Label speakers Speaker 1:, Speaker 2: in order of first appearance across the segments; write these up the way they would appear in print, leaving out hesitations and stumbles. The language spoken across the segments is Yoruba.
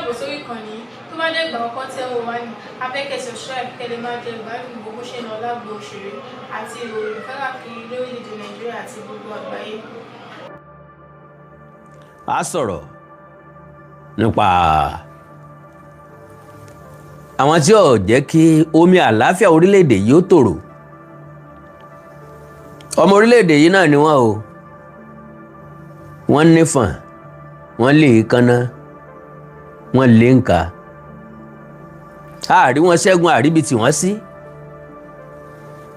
Speaker 1: Káàbọ̀ sórí ìkànnì yìí. Tó bá jẹ́ ìgbà àkọ́kọ́ tẹ́ ò wá ní, a fẹ́ kẹ́ subscribe kẹ́ lè máa jẹ ìgbádùn gbogbo ṣe ń lọ lágbo òṣèré àti ìròyìn káàkiri lórílẹ̀‐èdè Nàìjíríà àti gbogbo àgbáyé.
Speaker 2: A sọ̀rọ̀ nípa àwọn tí ò jẹ́ kí omi àlàáfíà orílẹ̀-èdè yìí ó tòrò. Ọmọ orílẹ̀-èdè yìí náà ni wọ́n o. Wọ́n nífọ̀n, wọ́n lè kánná, wọ́n lè ń kà àárí wọn ṣẹ́gun àríbi tí wọ́n sí.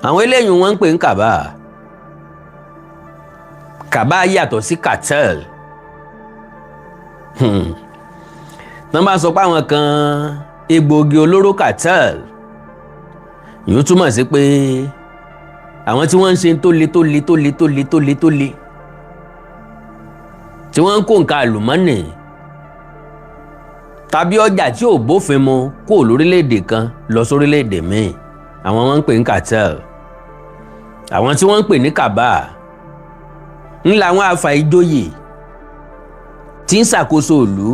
Speaker 2: Àwọn eléyìí wọ́n ń pè ní cabal. Cabal yàtọ̀ sí cartel. Tọ́ bá sọ pé àwọn kan egbòogi olóró cartel, yóò túmọ̀ sí pé àwọn tí wọ́n ń ṣe tó le tó le tó le tó le tó le tó le, tí wọ́n ń kó nǹkan àlùmọ́nì tàbí ọjà tí ò bófin mu kó lórílẹ̀‐èdè kan lọ sórílẹ̀‐èdè míì, àwọn wọ́n ń pè ní cartel. Àwọn tí wọ́n ń pè ní cabal ńlá àwọn afàìjoyè tí ń ṣàkóso ìlú.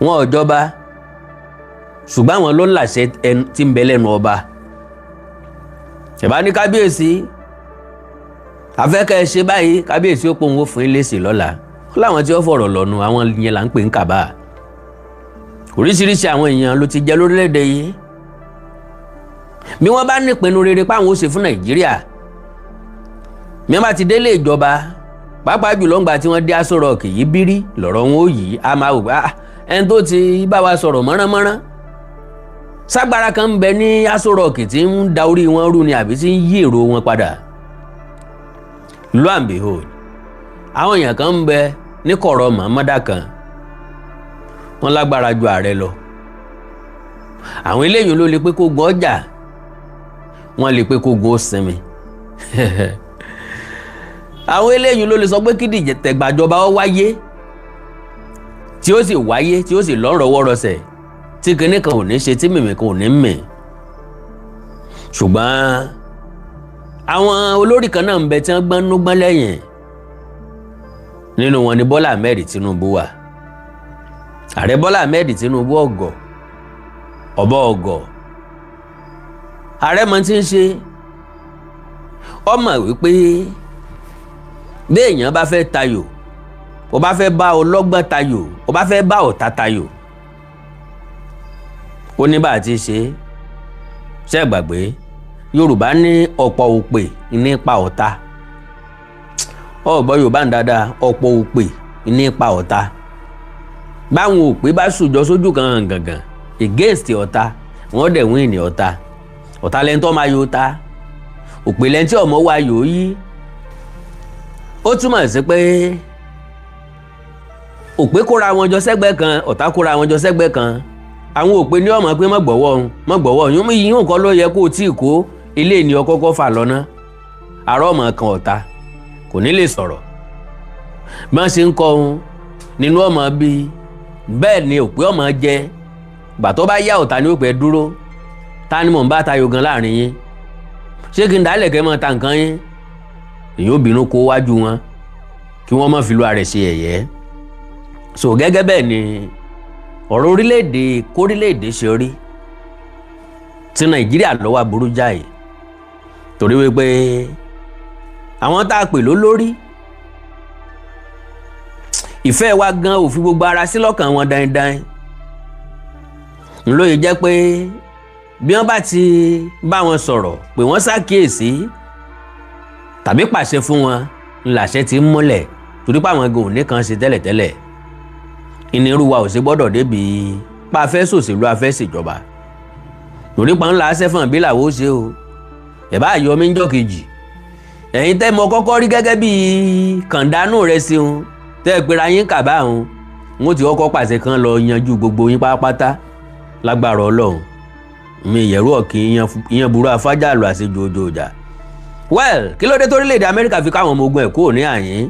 Speaker 2: Wọn ò jọba, ṣùgbọ́n àwọn ló láṣẹ tí ń bẹ lẹ́nu ọba. Ìbá ní kábíyèsí afẹ́kẹ́ ṣe báyìí, kábíyèsí ó pòun ó fún yín lésì lọ́la. Ó láwọn tí ó fọ̀rọ̀ lọ́nu, àwọn yẹn là ń pè ní cabal. Oríṣiríṣi àwọn èèyàn ló ti jẹ lórílẹ̀‐èdè yìí. Bí wọ́n bá nípinnu rere páwọn ó ṣe fún Nàìjíríà, bí wọ́n bá ti délé ìjọba, pàápàá jùlọ ńgbà tí wọ́n dé Aso Rock yìí, bírí lọ̀rọ̀ wọn ó yìí a máa wò pé ẹni tó ti bá wa sọ̀rọ̀ mọ́ránmọ́rán, ságbára kan ń bẹ ní Aso Rock tí ń da orí wọn rú ni àbí tí ń yí èrò wọn padà. Lo and behold, àwọn èèyàn kan ń bẹ ní kọ̀rọ̀ mọ̀mọ́dá kan, wọ́n lágbára ju ààrẹ lọ. Àwọn eléyìí ló lè pé kó gun ọjà, wọ́n lè pé kó gun ó sinmi. Àwọn eléyìí ló lè sọ pé kí dìtẹ̀gbàjọba ó wáyé, tí ó sì wáyé, tí ó sì lọ́rọ̀wọ́rọsẹ̀, tí kinní kan ò ní ṣe, tí mìmì kan ò ní mì. Ṣùgbọ́n àwọn olórí kan náà ń bẹ tí wọ́n gbọ́n nú gbọ́n lẹ́yìn. Nínú wọn ni Bọ́lá Ahmed Tinubu wà. Ààrẹ Bọ́lá Ahmed Tinubu, ọ̀gọ̀ ọ̀bọ ọ̀gọ̀ ààrẹ mọ tí ń ṣe. Ọmọ wípé bí èèyàn bá fẹ́ tayò, ó bá fẹ́ bá ọlọ́gbọ́n tayò, ó bá fẹ́ bá ọ̀tá tayò, ó ní bá a ti ṣe. Ṣe gbàgbé, Yorùbá ní ọ̀pọ̀ òpè nípa ọ̀tá. Ọ̀gbọ́ Yorùbá ń dáadáa, ọ̀pọ̀ òpè nípa ọ̀tá. Báwọn òpè bá sùjọ sójú kan gàngàn against ọ̀tá, wọ́n dẹ̀ win ní ọ̀tá. Ọ̀tá lẹ́ni tó máa yóò ta, òpè lẹ́ni tí ọmọ wa yóò yí. Ó túmọ̀ sí pé òpè kóra wọn jọ sẹ́gbẹ́ kan, ọ̀tá kóra wọn jọ sẹ́gbẹ́ kan. Àwọn òpè ní ọmọ pé má gbọ́wọ́ òun, má gbọ́wọ́ òun yìí nǹkan ló yẹ kó o tí ì kó ilé ní ọkọ́kọ́ fà lọ́nà àárọ̀ ọmọ kan. Ọ̀tá kò ní lè sọ̀rọ̀. Bí wọ́n ṣe ń kọ́ òun nínú ọmọ bíi bẹ́ẹ̀ ni òpè ọmọ jẹ. Gbà tó bá yá, ọ̀tá ní òpè dúró. Ta ni mò ń bá tayò gan láàrin yín? Ṣé kí n dálẹ̀ kẹ́ mọ́ ta nǹkan yín? Èyí ò bínú kó wájú wọn kí wọ́n má fi lu ara rẹ̀ ṣe ẹ̀yẹ́. So gẹ́gẹ́ bẹ́ẹ̀ ni ọ̀rọ̀ orílẹ̀-èdè kórílẹ̀-èdè ṣe rí. Ti Nàìjíríà ló wá burú jáì, torí wípé àwọn tá a pè lólórí, ìfẹ́ wa gan ò fi gbogbo ara sí lọ́kàn wọn dandan. Ńlọyẹ jẹ́ pé bí wọ́n bá ti bá wọn sọ̀rọ̀, pé wọ́n ṣàkíyèsí tàbí pàṣẹ fún wọn, ńláṣẹ ti ń múlẹ̀, torí pé àwọn gan ò ní kan ṣe tẹ́lẹ̀tẹ́lẹ̀. Ìnirú wa ò sí gbọ́dọ̀ débi pa afẹ́ sòṣèlú, afẹ́ ṣèjọba, torí pa ńlá sẹ́fọ̀n bí làwọn ó ṣe o. Ẹ̀ bá yọ mí ńjọ́ kejì, ẹ̀yin tẹ́ mọ kọ́kọ́ rí gẹ́gẹ́ bí kàndánù rẹ̀ ṣeun, tẹ́ ẹ pera yín kàbá òun, n ó ti kọ́kọ́ pàṣẹ kan lọ yanjú gbogbo yín pátápátá lágbára Ọlọ́run. Mi ìyẹ̀rú ọ̀kì ìyẹn burú afájàlù àṣejù ojú ọjà. Well, kí ló dé torílẹ̀-èdè Amẹ́ríkà fi káwọn ọmọ ogun ẹ̀ kúrò ní àyín?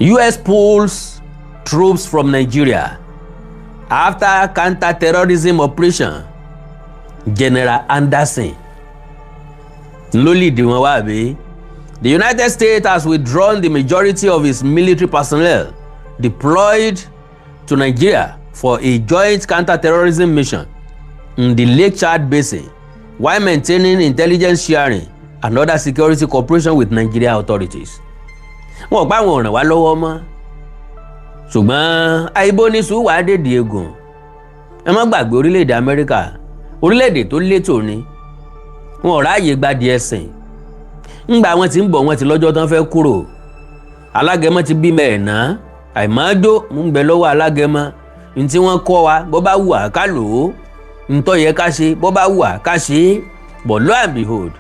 Speaker 2: US pulls troops from Nigeria after counter-terrorism operation. General Anderson ló lead wọn wá bí. The United States has withdrawn the majority of its military personnel deployed to Nigeria for a joint counter-terrorism mission in the Lake Chad Basin while maintaining intelligence sharing and other security cooperation with Nigeria authorities. Wọn ò pa àwọn ọ̀ràn wá lọ́wọ́ mọ́, ṣùgbọ́n àìbóníṣu wàá dèdè egun. Ẹ má gbàgbé, orílẹ̀-èdè Amẹ́ríkà, orílẹ̀-èdè tó létò ni. Wọn ò ráàyè gbadìí ẹ̀sìn ńgbà wọn ti ń bọ̀. Wọn ti lọ́jọ́ tán fẹ́ kúrò. Alágẹmọ ti bímọ ẹ̀ ná, àìmọ́jó ń bẹ lọ́wọ́ alágẹmọ. Ní tí wọ́n kọ́ wa, bó bá wù á ká lò ó, ntọ́ yẹ ká ṣe, bó bá wù á ká ṣe é. But lo and behold,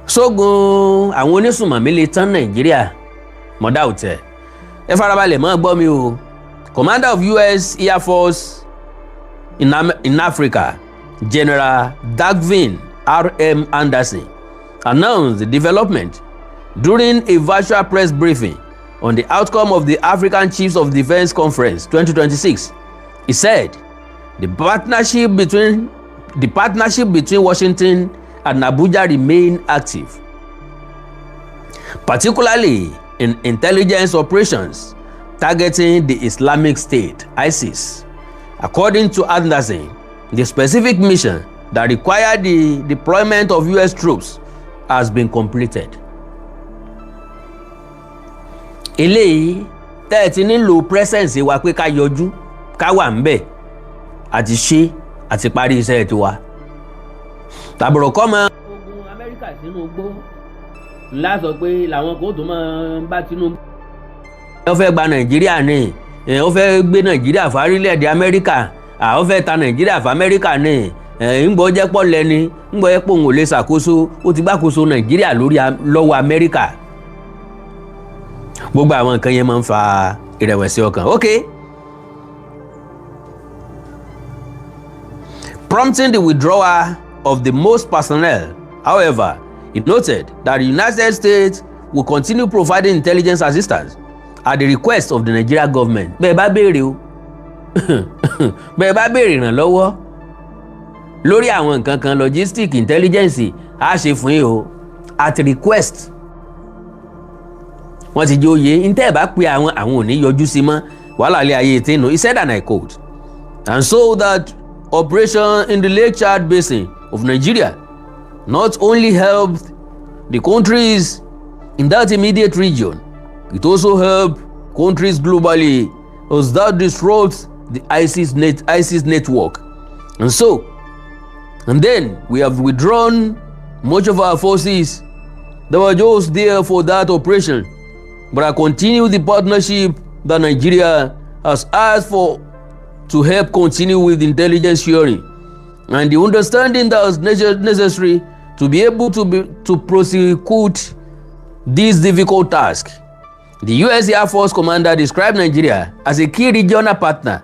Speaker 2: sógun àwọn onísùnmọ̀mí lè tán Nàìjíríà mọ̀dá òtẹ̀. Ẹ farabalẹ̀ mọ́ gbọ́ mi o. Commander of US Air Force in Africa, General Dagvin R.M. Anderson, announced the development during a virtual press briefing on the outcome of the African Chiefs of Defence Conference 2026. He said the partnership between Washington and Abuja remain active, particularly in intelligence operations targeting the Islamic State, ISIS. According to Anderson, the specific mission that required the deployment of US troops has been completed. Eléyìí tẹ́ ẹ ti nílò presence wa pé ká yọjú, ká wà ńbẹ̀, àti ṣe àti parí iṣẹ́ tiwa. Tàbùrọ̀ kọ́ mọ. Ogun Amẹ́ríkà sínú igbó ńlá sọ pé làwọn kò tó máa bá Tinubu. Ó fẹ́ gba Nàìjíríà ni, ó fẹ́ gbé Nàìjíríà fárílẹ̀-èdè Amẹ́ríkà, ó fẹ́ ta Nàìjíríà fún Amẹ́ríkà ni, ńgbọ́ jẹ́ pọ̀ lẹ́ni, ńgbọ́ jẹ́ pé òun ò lè ṣàkóso, ó ti gbàkóso Nàìjíríà lórí lọ́wọ́ Amẹ́ríkà. Gbogbo àwọn nǹkan yẹn máa ń fa ìrẹ̀wẹ̀sì ọkàn. Okay. Prompting the withdrawal of the most personnel. However, it noted that the United States will continue providing intelligence assistance at the request of the Nigeria government. Bẹ́ẹ̀ bá béèrè o, bẹ́ẹ̀ bá béèrè ìrànlọ́wọ́ lórí àwọn nǹkan kan, logistic, intelligence, á ṣe fún yín o, at request. Wọ́n ti jẹ́ oyè ntẹ́ ẹ̀ bá pe àwọn, àwọn ò ní yọjú sí mọ́. Wàhálà ilé ayé tí nù. He said, and I quote, "And so that operation in the Lake Chad Basin of Nigeria not only helped the countries in that immediate region, it also helped countries globally as that disrupts the ISIS network. And so, and then we have withdrawn much of our forces that were just there for that operation, but I continue the partnership that Nigeria has asked for to help continue with intelligence sharing and the understanding that is necessary to be able to prosecute this difficult task." The US Air Force commander described Nigeria as a key regional partner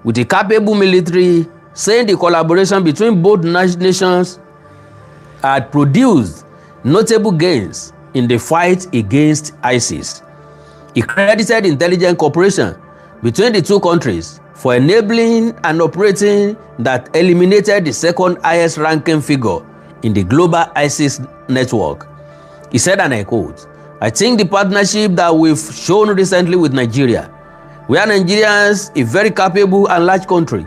Speaker 2: with a capable military, saying the collaboration between both nations had produced notable gains in the fight against ISIS. He credited intelligence cooperation between the two countries for enabling and operating that eliminated the second highest ranking figure in the global ISIS network. He said, and I quote, "I think the partnership that we've shown recently with Nigeria, where Nigerians, a very capable and large country,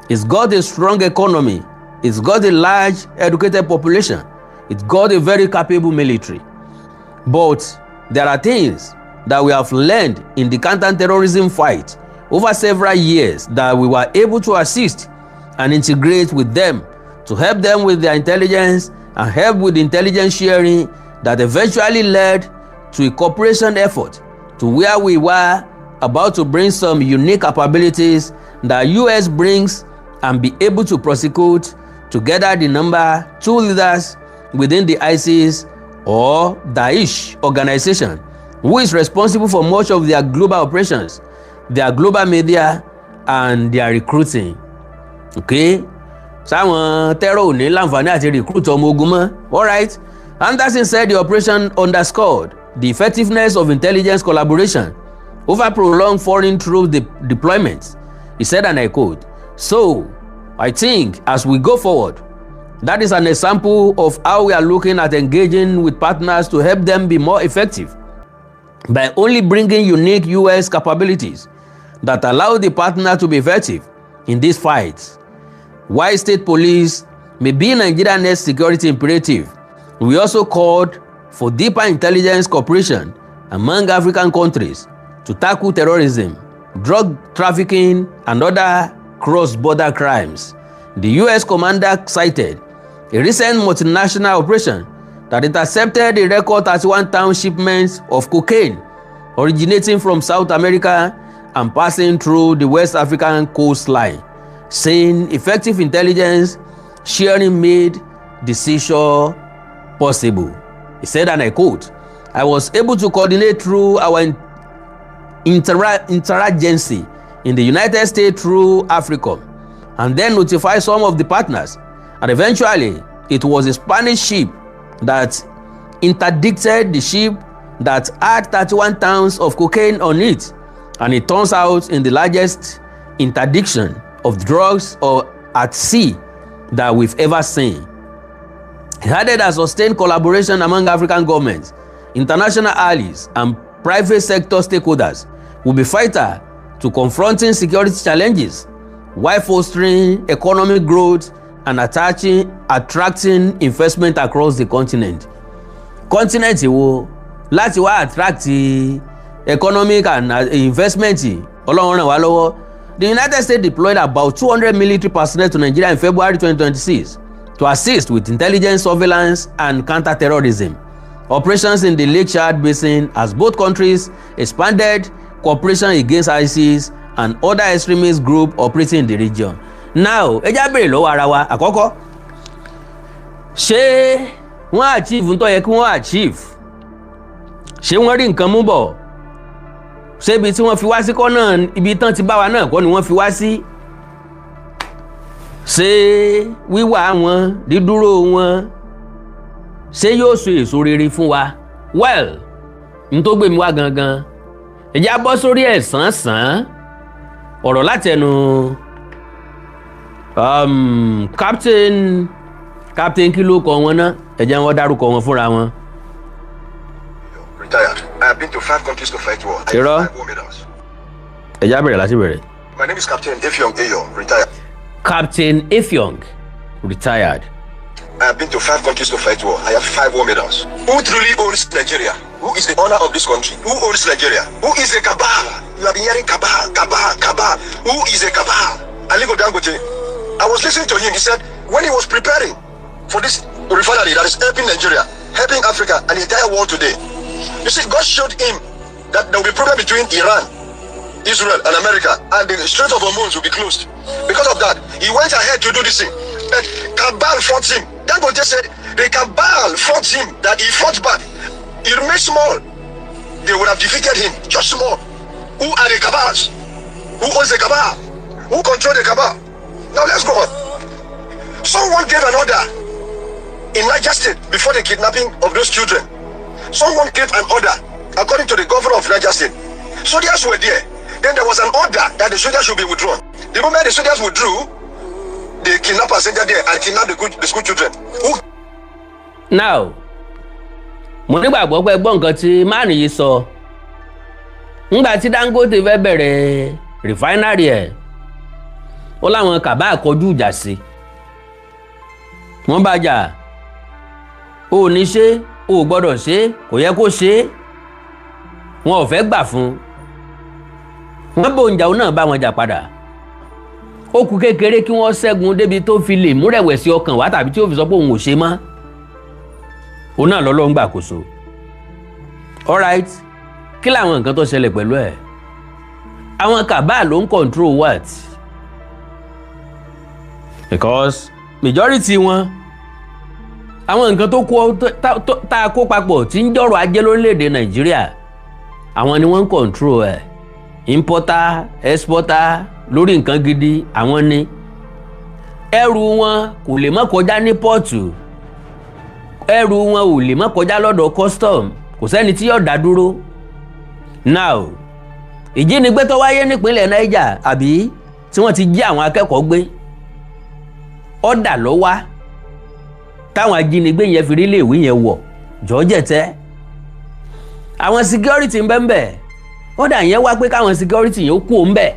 Speaker 2: it's got a strong economy, it's got a large educated population, it's got a very capable military. But there are things that we have learned in the counter-terrorism fight over several years that we were able to assist and integrate with them to help them with their intelligence and help with intelligence sharing that eventually led to a cooperation effort to where we were about to bring some unique capabilities that US brings and be able to prosecute together the number two leaders within the ISIS or Daesh organization, who is responsible for much of their global operations, their global media and their recruiting." Okay, sáwọn terror ò ní láǹfààní àti recruit ọmọ ogun mọ́. Alright. Anderson said the operation underscored the effectiveness of intelligence collaboration over prolonged foreign troop deployments. He said, and I quote, "So, I think as we go forward, that is an example of how we are looking at engaging with partners to help them be more effective. By only bringing unique US capabilities that allow the partner to be effective in these fights. While state police may be Nigeria's next security imperative, we also called for deeper intelligence cooperation among African countries to tackle terrorism, drug trafficking, and other cross-border crimes. The US commander cited a recent multinational operation that intercepted a record 31-ton shipments of cocaine originating from South America and passing through the West African coastline, saying effective intelligence sharing made the seizure possible. He said, and I quote, "I was able to coordinate through our interagency in the United States through AFRICOM and then notify some of the partners. And eventually, it was a Spanish ship that interdicted the ship that had 31 tons of cocaine on it. And it turns out in the largest interdiction of drugs or at sea that we've ever seen." He added that sustained collaboration among African governments, international allies, and private sector stakeholders will be vital to confronting security challenges while fostering economic growth and attracting investment across the continent. Continent wo láti wá attract economic and investment? Ọlọ́run ràn wá lọ́wọ́. The United States deployed about 200 military personnel to Nigeria in February 2026 to assist with intelligence, surveillance, and counter-terrorism operations in the Lake Chad Basin as both countries expanded cooperation against ISIS and other extremist groups operating in the region. Now, ẹ já béèrè lọ́wọ́ ara wa. Àkọ́kọ́, ṣé wọ́n achieve ń tó yẹ kí wọ́n achieve? Ṣé wọ́n rí nǹkan mú bọ̀? Ṣé ibi tí wọ́n fi wá sí kọ́ náà, ibi tán ti bá wa náà kọ́ ni wọ́n fi wá sí? Ṣé wíwà wọn, dídúró wọn, ṣé yóò so èso rere fún wa? Well, n tó gbé mi wá gangan, ẹ já bọ́ sórí ẹ̀ sàn-án. Ọ̀rọ̀ látẹnu captain, kí ló kọ wọn náà? Ẹ jẹ́ wọ́n dárúkọ wọn fúnra wọn.
Speaker 3: Retired. I have been to five countries to fight war. I
Speaker 2: Irọ́.
Speaker 3: have five war medals.
Speaker 2: Ẹ já bẹ̀rẹ̀ láti bẹ̀rẹ̀.
Speaker 3: My name is Captain Effiong Eyo, retired.
Speaker 2: Captain Effiong, retired.
Speaker 3: I have been to five countries to fight war. I have five war medals. Who truly owns Nigeria? Who is the owner of this country? Who owns Nigeria? Who is the cabal? You have been hearing cabal, cabal, cabal. Who is the cabal? Aliko Dangote. I was listening to him. He said when he was preparing for this refinery that is helping Nigeria, helping Africa and the entire world today. You see, God showed him that there will be problem between Iran, Israel, and America, and the Strait of Hormuz will be closed. Because of that, he went ahead to do this thing. But cabal fought him. Dangote said the cabal fought him, that he fought back. He remained small. They would have defeated him, just small. Who are the cabals? Who owns the cabal? Who control the cabal? Now let's go on. Someone gave an order in Niger State before the kidnapping of those children. Someone gave an order, according to the governor of Niger State. Soldiers were there. Then there was an order that the soldiers should be withdrawn. The moment the soldiers withdrew, the kidnappers entered there and kidnapped the school children. Who
Speaker 2: Now, mo nígbàgbọ́ pé gbọ́ nǹkan tí máàlì yìí sọ. Ńgbà tí Dangote fẹ́ bẹ̀rẹ̀ refinery ẹ̀, ó láwọn cabal kọjú ìjà sí wọ́n bá jà. Ó ní ṣe ó gbọ́dọ̀ ṣe, kò yẹ kó ṣe é. Wọn ò fẹ́ gbà fún un. Wọ́n bò ń jà, òun náà bá wọn jà padà. Ó kù kékeré kí wọ́n ṣẹ́gun débi tó fi lè mú rẹ̀wẹ̀sì ọkàn wá tàbí tí ó fi sọ pé òun ò ṣe mọ́. Òun náà lọ́lọ́ ń gbàkóso. Alright, kí làwọn nǹkan tó ṣẹlẹ̀ pẹ̀lú ẹ̀? Àwọn cabal ló ń control what? Because majority wọn, àwọn nǹkan tó kó tá a kó papọ̀ tí ń jọ̀rọ̀ ajé lórílẹ̀‐èdè Nàìjíríà, àwọn ni wọ́n ń control ẹ̀. Importer, exporter lórí nǹkan gidi, àwọn ni. Ẹrù wọn kò lè má kọjá ní port, ẹrù wọn ò lè má kọjá lọ́dọ̀ custom, kò sẹ́ni tí yóò dá dúró. Now, ìjínigbé tó wáyé nípínlẹ̀ Niger, àbí tí wọ́n ti jí àwọn akẹ́kọ̀ọ́ gbé, ọ̀dà ló wá táwọn ajínigbé yẹn fi rí iléèwé yẹn wọ̀ jọ́jẹ̀tẹ́. Àwọn security ń bẹ ń bẹ̀. Order yẹn wá pé káwọn security yẹn ó kú òun bẹ̀.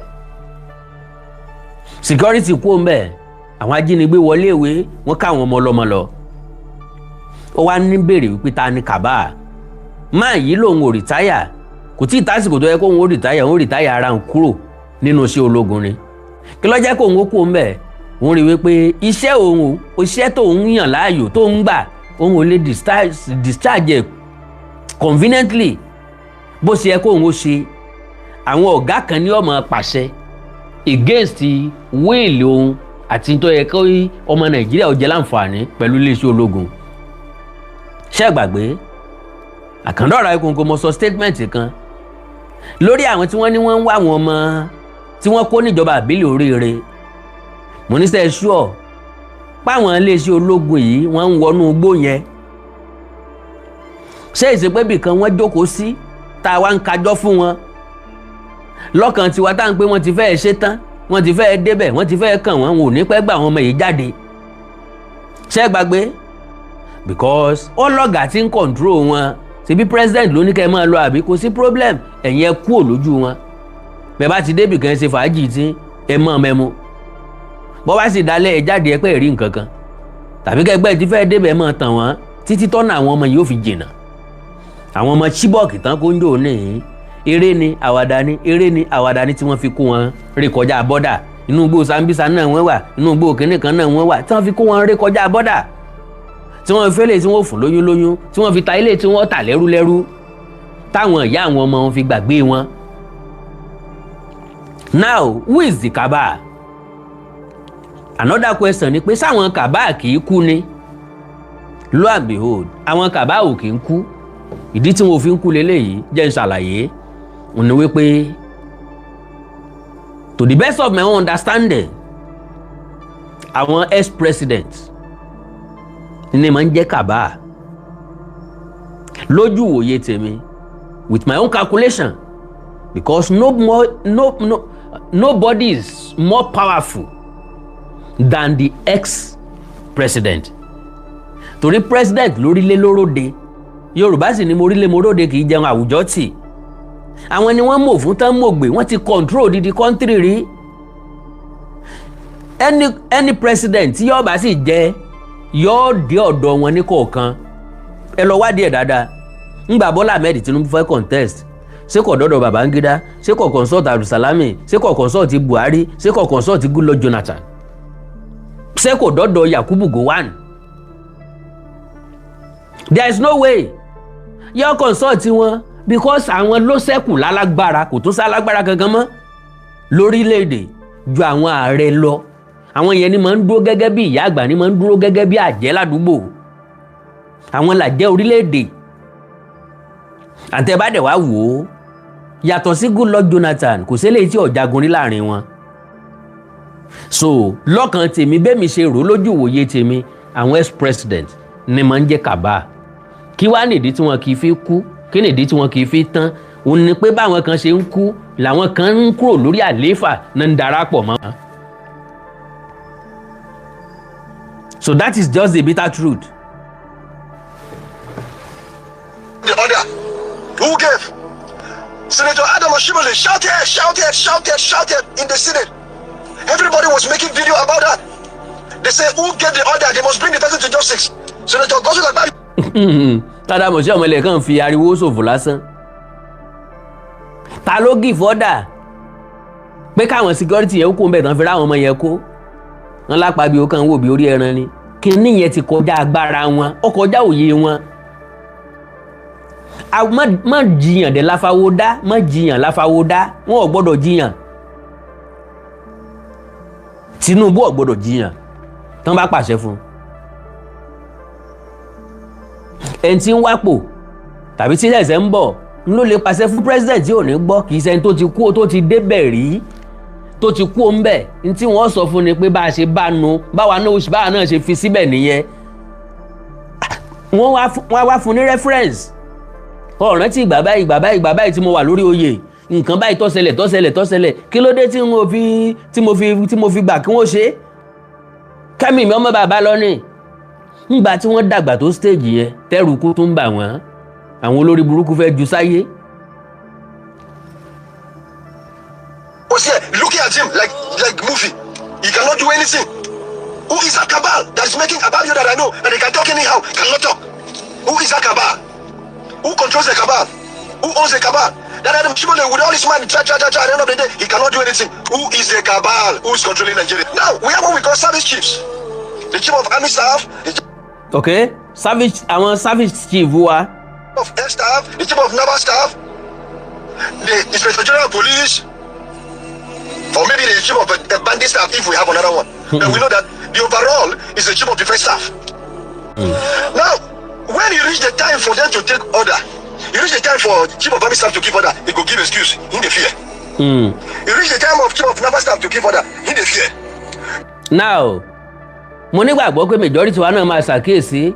Speaker 2: Security kú òun bẹ̀, àwọn ajínigbé wọlé ìwé, wọ́n káwọn ọmọ ọlọ́mọ lọ. Ó wá ní béèrè wípé ta ni cabal máa yìí? Lòun ò retire, kò tí ì tásìkò tó yẹ kóun ó retire. Òun retire ara òun kúrò nínú iṣẹ́ ológun ni. Kí ló jẹ́ kóun ó kú òun bẹ̀? Òun rí wípé iṣẹ́ òun, iṣẹ́ tóun yàn láàyò, tóun gbà, òun ò lè discharge ẹ̀ conveniently bó ṣe yẹ kóun ó ṣe. Àwọn ọ̀gá kan ní ọmọ pàṣẹ against will òun àti tó yẹ kó ọmọ Nàìjíríà ó jẹ láǹfààní pẹ̀lú iléeṣẹ́ ológun. Ṣé gbàgbé àkàndọ̀rọ̀ Ayíkúnkún, mo sọ statement kan lórí àwọn tí wọ́n ní wọ́n ń wá àwọn ọmọ tí wọ́n kó níjọba àbílẹ̀ oríire. Mo ní sẹ́ ṣúọ̀ páwọn iléeṣẹ́ ológun yìí, wọ́n ń wọnú igbó yẹn. Ṣé ìṣepébì kan wọ́n jókòó sí tá a wá ń kájọ́ fún wọn lọ́kàn tiwa, tá à ń pé wọ́n ti fẹ́ẹ́ ṣe tán, wọ́n ti fẹ́ẹ́ débẹ̀, wọ́n ti fẹ́ẹ́ kàn wọ́n, wọn ò ní pẹ́ gbà àwọn ọmọ yìí jáde? Ṣé gbàgbé? Because ọlọ́gà tí ń control wọn, ṣebí president ló ní kẹ́ ẹ máa lọ, àbí kò sí problem, ẹ̀yin ẹ kúrò lójú wọn. Bẹ́ẹ̀ bá ti débì kan, ṣe fàájì tí ẹ mọ̀ mẹ́mu, bọ́ bá sì dalẹ̀, ẹ jáde, ẹ pẹ́ rí nǹkan kan tàbí kẹgbẹ́ tí fẹ́ẹ́ débẹ̀, máa tàn wọ́n títí tọ́nà àwọn ọmọ yìí ó fi jìnnà. Àwọn ọmọ Chibok tán kó ń jò ní, eré ni, àwàdà ni, eré ni, àwàdà ni tí wọ́n fi kó wọn ré kọjá border. Inú igbó Sambisa náà wọ́n wà, inú igbó kínní kan náà wọ́n wà tí wọ́n fi kó wọn ré kọjá border, tí wọ́n fi fẹ́lẹ̀, tí wọ́n fún lóyún lóyún, tí wọ́n fi ta ilé, tí wọ́n tà lẹ́rú lẹ́rú, táwọn ìyá àwọn ọmọ wọn fi gbàgbé wọn. Now, who is the cabal? Another question ni pé sáwọn cabal kì í kú ni? Lo and behold, àwọn cabal ò kì í kú. Ìdí tí wọn ò fi ń kú leléyìí, jẹ́ n ṣàlàyé, òun ni wípé, to the best of my own understanding, àwọn ex-president ní máa ń jẹ́ cabal lójú ìwòye tèmi, with my own calculation, because no more no no nobody is more powerful than the ex-president, torí president lórílẹ̀ lóróde. Yorùbá sì ni morílẹ̀ moróde kì í jẹun àwùjọ tì. Àwọn ni wọ́n mọ̀ fún tán mọ̀gbé, wọ́n ti control odidi country rí. Any president tí yóò bá sì jẹ, yóò dé ọ̀dọ̀ wọn ní kọ̀ọ̀kan. Ẹ lọ wádìí ẹ̀ dáadáa. Ńgbà Bọ́lá Ahmed Tinubu fẹ́ contest, ṣé kò dọ́dọ̀ Babangida? Ṣé kò consult Abdulsalami? Ṣé kò consult Buhari? Ṣé kò consult Goodluck Jonathan? Ṣé kò dọ́dọ̀ Yakubu Gowon? There is no way yóò consult wọn, because àwọn ló ṣẹ́kù lálágbára. Kò tún sálágbára kankan mọ́ lórílẹ̀‐èdè ju àwọn ààrẹ lọ. Àwọn yẹn ni máa ń dúró gẹ́gẹ́ bí ìyá àgbà, ni máa ń dúró gẹ́gẹ́ bí àjẹ́ ládùúgbò. Àwọn làjẹ́ orílẹ̀‐èdè. Àtẹ̀bádẹ̀ wá wò ó, yàtọ̀ sí Goodluck Jonathan, kò sí eléyìí tí ọ̀jagun rí láàrin wọn. So lọ́kàn tèmi, bẹ́ẹ̀ mi ṣe rò lójú ìwòye tèmi, àwọn ex-president ni máa ń jẹ́ cabal. Kí wá nìdí tí wọn kì í fi kú? Kí nìdí tí wọn kì í fi tán? Òun ni pé báwọn kan ṣe ń kú làwọn kan ń kúrò lórí àlééfà náà ń darapọ̀ mọ́. So that is just the bitter truth.
Speaker 3: The order. Who gave? Senator Adam Oshiomhole shouted, shouted, shouted, shouted in the Senate. Everybody was making video about that. They say, who gave the order? They must bring the person to justice. Senator Godswill Akpabio
Speaker 2: Adam Oshiomhole kàn fi ariwo ṣòfò lásán. Ta ló give order pé káwọn security yẹn kó ń bẹ̀ tán fi ráwọn ọmọ yẹn kó wọn lápá bí ó kàn ń wò bí orí ẹran ni? Kíní yẹn ti kọjá agbára wọn, ó kọjá òye wọn. Má jiyàn dé láfáwó dá, má jiyàn láfáwó dá. Wọn ò gbọ́dọ̀ jiyàn. Tinubu ò gbọ́dọ̀ jiyàn tán bá pàṣẹ fún un. Ẹni tí ń wápò tàbí tí ẹsẹ̀ ń bọ̀ ló lè pàṣẹ fún president tí ò ní gbọ́. Kì í ṣẹni tó ti kú, tó ti débẹ̀ rí, tó ti kú ń bẹ̀. Ní tí wọ́n sọ fún ni pé bá a ṣe bá nu, báwa náà, báwa náà ṣe fi síbẹ̀ nìyẹn. Wọ́n wá fún ní reference ọ̀ràn tí ìgbà báyìí, ìgbà báyìí, ìgbà báyìí tí mo wà lórí oyè, nǹkan báyìí tó ṣẹlẹ̀, tó ṣẹlẹ̀, tó ṣẹlẹ̀. Kí ló dé tí mo fi tí mo fi tí mo fi gbà kí wọ́n ṣe é? Kẹ́mi mi ọmọ bàbá lọ ní ńgbà tí wọ́n dàgbà tó stage yẹn, tẹ́rù kú tún bà wọ́n. Àwọn olórí burúkú fẹ́ ju sáyé.
Speaker 3: Was here looking at him like movie. He cannot do anything. Who is that cabal that is making Akpabio that I know that he can talk anyhow, cannot talk? Who is that cabal? Who controls the cabal? Who owns the cabal? That Adams Oshiomhole with all his money, try, try, try, try, at the end of the day, he cannot do anything. Who is the cabal? Who is controlling Nigeria? Now, we have what we call service chiefs. The chief of army staff, the chief
Speaker 2: Ok, service, àwọn service chief wa.
Speaker 3: of air staff, the chief of naval staff, the inspector general of police, or maybe the chief of the bandit staff if we have another one. But we know that the overall is the chief of defense staff. Now, when it reach the time for them to take order, it reach the time for chief of army staff to give order, he go give excuse, in the fear. It reach the time of chief of naval staff to give order, in the fear.
Speaker 2: Now, mo nígbàgbọ́ pé majority wa náà máa ṣàkíyèsí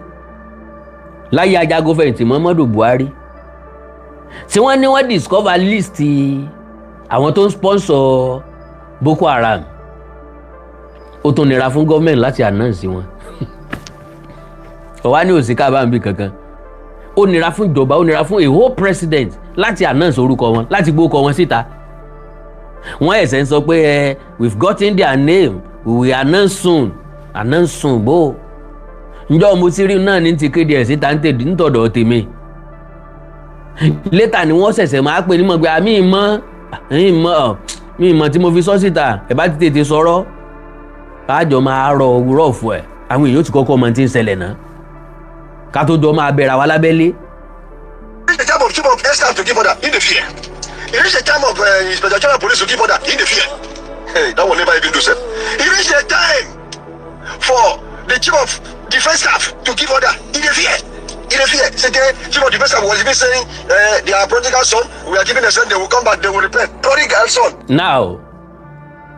Speaker 2: láyé ajagunfẹ̀yìntì Muhammadu Buhari tí wọ́n ní wọ́n discover list àwọn tó ń sponsor Boko Haram. Ó tún nira fún gọ́ọ̀mẹ̀ntì láti announce wọn. Ọ̀wá ní òsì kábàámì kankan. Ó nira fún ìjọba, ó nira fún a whole president láti announce orúkọ wọn, láti gbókọ wọn síta. Wọ́n ẹ̀sẹ̀ ń sọ pé ẹ, we've gotten their name, we will announce soon. Announce soon bó? Njọ́ mo ti rí náà ní ti kéde ẹ̀ síta nítọ̀dọ̀ tèmi. Later ni wọ́n ṣẹ̀ṣẹ̀ máa pè ní mọ̀ pé àmì ìmọ̀ ìmọ̀ mi ìmọ̀ tí mo fi sọ síta. Ẹ̀ bá ti tètè sọ̀rọ̀, káàjọ máa rọ òwúrọ̀ fún ẹ̀. Àwọn èèyàn ti kọ́kọ́ mọ tí ń ṣẹlẹ̀ náà ká tó jọ máa bẹ̀rẹ̀ àwa lábẹ́lé.
Speaker 3: Reach the time of chief of air staff to give order, in the fear. It reach the time of inspector general police to give order, in the fear. Hey, that one never even do sef. It reach the time for the chief of defense staff to give order, in the fear. In the fear. Say the chief of defense staff was even saying they are prodigal son. We are giving a son, they will come back, they will repent. Prodigal son.
Speaker 2: Now,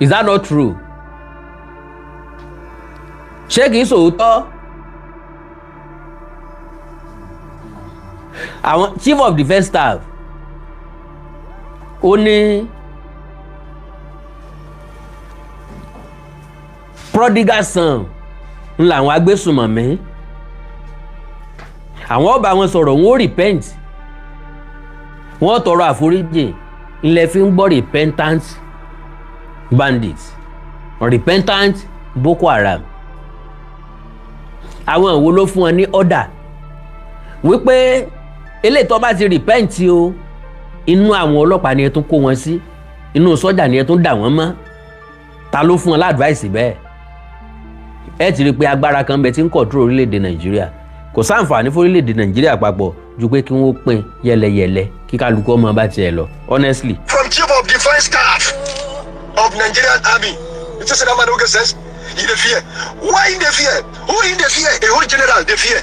Speaker 2: is that not true? Ṣé kìí sòótọ́? Àwọn chief of defence staff, ó ní prodigal son ń làwọn agbésùnmọ̀mí, àwọn ọba wọn sọ̀rọ̀, wọn ó repent, wọ́n tọrọ àforíjì. Ńlẹ̀ fi ń gbọ́ repentant bandits, repentant Boko Haram. Àwọn wo ló fún wọn ní order wípé eléyìí tó bá ti repent o, inú àwọn ọlọ́pàá ni ẹ tún kó wọn sí, inú sọ́jà ni ẹ tún dà wọ́n mọ́? Ta ló fún wọn l'advice bẹ́ẹ̀? Ẹ ti rí i pé agbára kan bẹ tí ń control orílẹ̀-èdè Nàìjíríà. Kò sáǹfààní fún orílẹ̀-èdè Nàìjíríà papọ̀ ju pé kí wọ́n pín yẹlẹyẹlẹ, kí kálukú ọmọ bá tiẹ̀ lọ, honestly.
Speaker 3: From chief of defense staff of Nigerian army. You just say that man don't get sense. He dey fear. Why in dey fear? Who in dey fear? A whole general dey fear.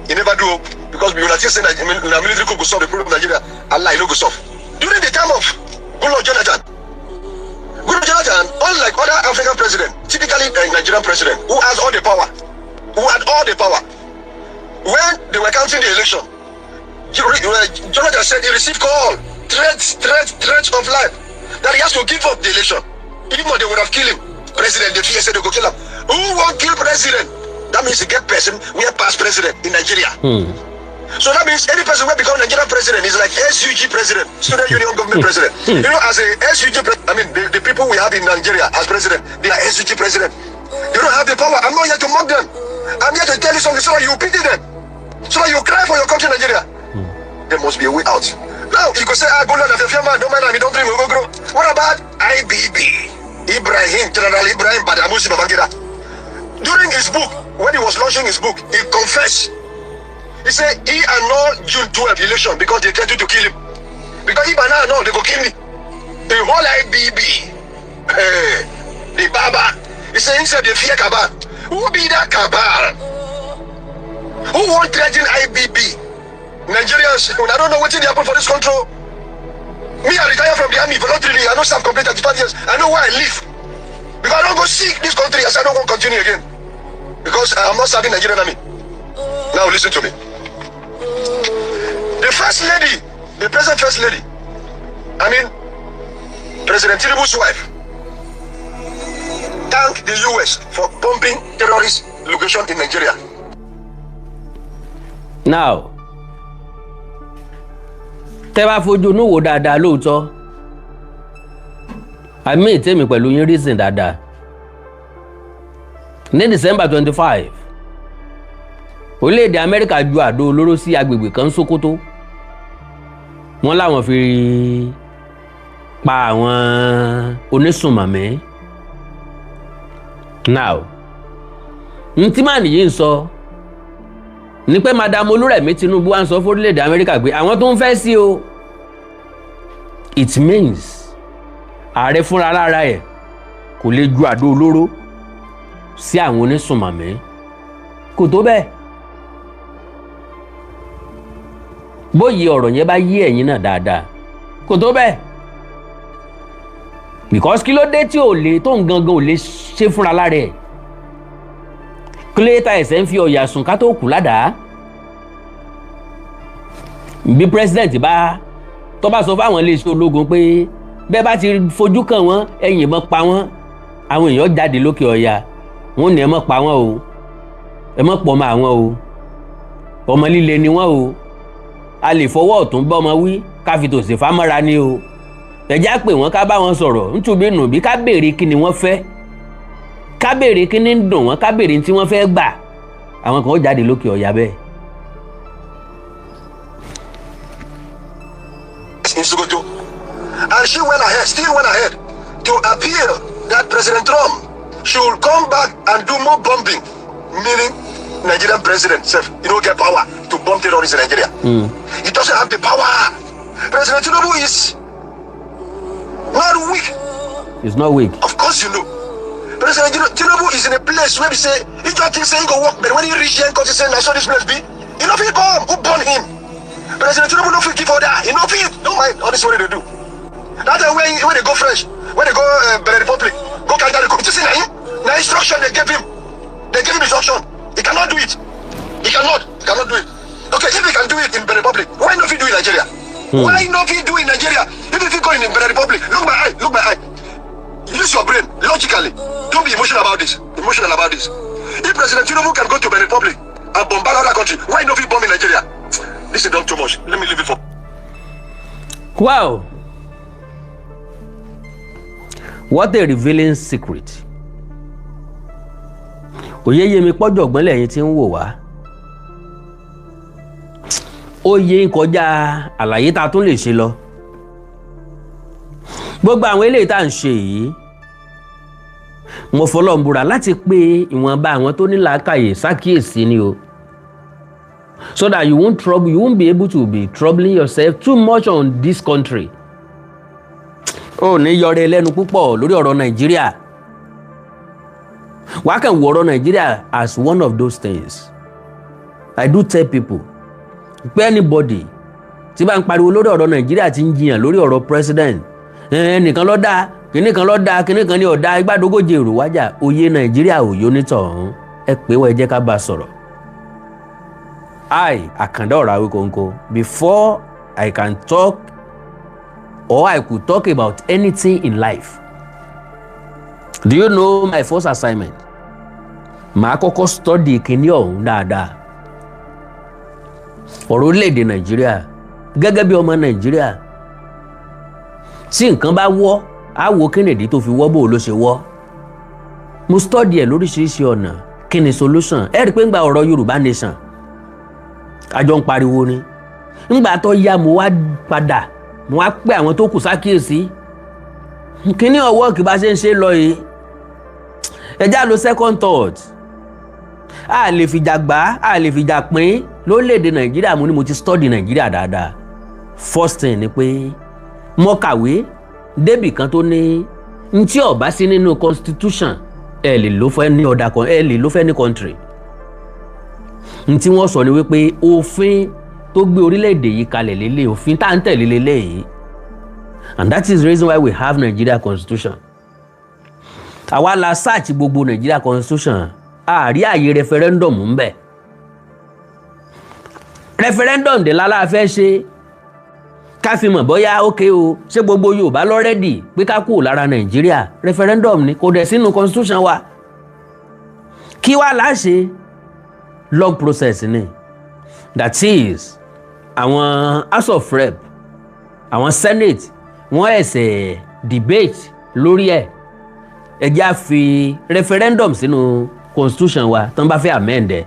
Speaker 3: He never do because we una think say na military coup go solve the problem of Nigeria. Allah, e no go solve. During the time of Goodluck Jonathan, Goodluck Jonathan, unlike other African president, typically a Nigerian president who has all the power, who had all the power, when they were counting the election, Jonathan said he received call, threats, threats, threats of life, that he has to give up the election. If not, they would have killed him. President, they fear say they go kill him. Who won't kill president? That means you get person, we are past president in Nigeria. So that means any person who become Nigerian president is like SUG president, Student Union Government president. As a SUG president, I mean, the people we have in Nigeria as president, they are SUG president. They don't have the power. I'm not here to mock them. I'm here to tell you something so that you pity them, so that you cry for your country, Nigeria. There must be a way out. Now, you could say, ah, go learn a man, don't mind, don't drink, we go grow. What about IBB? Ibrahim, General Ibrahim Badamasi Babangida. During his book, when he was launching his book, he confessed. He said he annulled June 12 election because they threatened to kill him. Because if I now, they go kill me. The whole IBB, hey, the Baba, he said himself, they fear cabal. Who be that cabal? Who won't threaten IBB? Nigerians, I don't know what they happen for this country. Me, I retire from the army voluntarily. I don't serve complete 35 years. I know why I leave. Because I don't go seek this country. I said I don't want to continue again. Because I am not serving Nigerian army. Now listen to me. The first lady, the present first lady, I mean, President Tinubu's wife, thanked the US for bombing terrorist location in Nigeria.
Speaker 2: Now, Tẹ́ bá fojú inú wò dáadáa lóòótọ́, àmì ìtẹ́mi pẹ̀lú yín reason dáadáa. Ní December 25, orílẹ̀-èdè Amẹ́ríkà ju àdó olóró sí agbègbè kan Sókótó. Wọ́n láwọn fi pa àwọn onísùnmọ̀mí. Now, n tí màá nìyí ń sọ ní pé Madam Olúrẹ̀mí Tinubu wá ń sọ fún orílẹ̀-èdè Amẹ́ríkà pé àwọn tó ń fẹ́ sí o. It means ààrẹ fúnra lára ẹ̀ kò lè ju àdó olóró sí àwọn onísùnmọ̀mí, kò tó bẹ́ẹ̀. Bóyá ọ̀rọ̀ yẹn bá yé ẹ̀yin náà dáadáa, kò tó bẹ́ẹ̀, because kí ló dé tí ò lè tó ń gangan ò lè ṣe fúnra lára ẹ̀? Kílẹ̀tà ẹ̀sẹ̀ ń fi ọ̀yà sùn ká tó kù ládàá. Bí president bá tó bá sọ fáwọn iléeṣẹ́ ológun pé bẹ́ẹ̀ bá ti fojú kàn wọ́n, ẹ yìnbọn pa wọ́n, àwọn èèyàn jáde lókè ọ̀yà, wọ́n ní ẹ má pa wọ́n o, ẹ má pọ̀ mọ́ àwọn o, ọmọ líle ni wọ́n o, a lè fọwọ́ ọ̀tún bá ọmọ wí ká fi tòsì fámọ́ra ni o, ẹ̀já pè wọ́n ká bá wọn sọ̀rọ̀ ntúbí nùbí, ká béèrè kí ni wọ́n fẹ́, ká béèrè kí ni ń dùn wọ́n, ká béèrè tí wọ́n fẹ́ gbà. Àwọn kan ó jáde lókè ọ̀yà bẹ́ẹ̀.
Speaker 3: In Sokoto. And she went ahead, still went ahead to appeal that President Trump should come back and do more bombing, meaning Nigerian president self, he don't get power to bomb terrorists in Nigeria. He doesn't have the power. President Tinubu is not weak.
Speaker 2: It's not weak.
Speaker 3: Of course you know. President Tinubu is in a place where we say, he just think say he go work, but when he reach here, because he say, I saw this place be, he no fit bomb. Who born him? President Tinubu no fit give order. He no fit. Don't mind all this what they do. That time when they go fresh, when they go Benin Republic, go carry the committee, say na him, na instruction they gave him. They gave him instruction. He cannot do it. He cannot. He cannot do it. Okay, if he can do it in Benin Republic, why not he do it in Nigeria? Why not he do it in Nigeria? If he go in Benin Republic, look my eye, look my eye. Use your brain logically. Don't be emotional about this. Emotional about this. If President Tinubu can go to Benin Republic and bombard other country, why not he bomb in Nigeria? This is done too much. Let me leave it for.
Speaker 2: Wow. What a revealing secret. Òye yé mi pọ́jọ̀gbọ́n lẹ́yìn tí ń wò wá. Ó yé ń kọjá àlàyé tá a tún lè ṣe lọ. Gbogbo àwọn eléyìí tá à ń ṣe yìí, mo fọlọ́n búra láti pé ìwọ̀nba àwọn tó ní làákàyè ṣàkíyèsí ni o, so that you won't be able to be troubling yourself too much on this country. Ó ní yọrẹ lẹ́nu púpọ̀ lórí ọ̀rọ̀ Nàìjíríà. Wàá kàn wọ ọ̀rọ̀ Nàìjíríà as one of those things. I do tell people pé anybody tí bá ń pariwo lórí ọ̀rọ̀ Nàìjíríà, tí ń jiyàn lórí ọ̀rọ̀ president, ẹnìkan ló dáa, kìnnì kan ló dáa, kìnnì kan ní ọ̀dà, igbádogóje èrò wájà, òye Nàìjíríà òye onítọ̀hún, ẹ pé wọ́n, ẹ jẹ́ ká bá a sọ̀rọ̀. I, Àkàndá ọ̀rọ̀ Awíkonko, before I can talk or I could talk about anything in life, do you know my first assignment? Màá kọ́kọ́ study kìíní ọ̀hún dáadáa. Ọ̀rọ̀ orílẹ̀-èdè Nàìjíríà, gẹ́gẹ́ bí ọmọ Nàìjíríà, tí nǹkan bá wọ́, á wo kí nìdí tó fi wọ́, bó ló ṣe wọ́. Mo study ẹ̀ lóríṣiríṣi ọ̀nà. Kí ni solution? Ẹ rí i pé ń gba ọ̀rọ̀ Yorùbá nation, àjọ ń pariwo ni. Ńgbà tó yá, mo wá padà, mo wá pé àwọn tó kù sákìyèsí kíní ọwọ́ kì bá ṣe ń ṣe lọ yìí, ẹ já lo second thought. A lè fìjà gbà, a lè fìjà pín lórílẹ̀‐èdè Nàìjíríà. Mo ní mo ti study Nàìjíríà dáadáa. First thing ni pé mo kàwé débì kan tó ní ntí ó bá sí nínú constitution, ẹ lè lò fún any other, ẹ lè lò fún any country. Ntí wọ́n sọ ni wípé òfin tó gbé orílẹ̀-èdè yìí kalẹ̀ lélẹ̀, òfin tá à ń tẹ̀lé lélẹ̀ yìí, and that is the reason why we have Nigeria constitution. Àwa la search gbogbo Nigeria constitution, àárí àyè referendum ń bẹ. Referendum dé lálá fẹ́ ṣe ká fi mọ̀ bóyá ókè o, ṣé gbogbo Yorùbá ló ready pé ká kúrò lára Nàìjíríà? Referendum ni kò dẹ̀ sínú constitution wa. Kí wàá láṣẹ? Long process ni. That is, àwọn House of Rep Àwọn Senate wọ́n ẹ̀sẹ̀ debate lórí ẹ̀. Ẹ jẹ́ á fi referendum sínú constitution wa tán bá fẹ́ amend ẹ̀,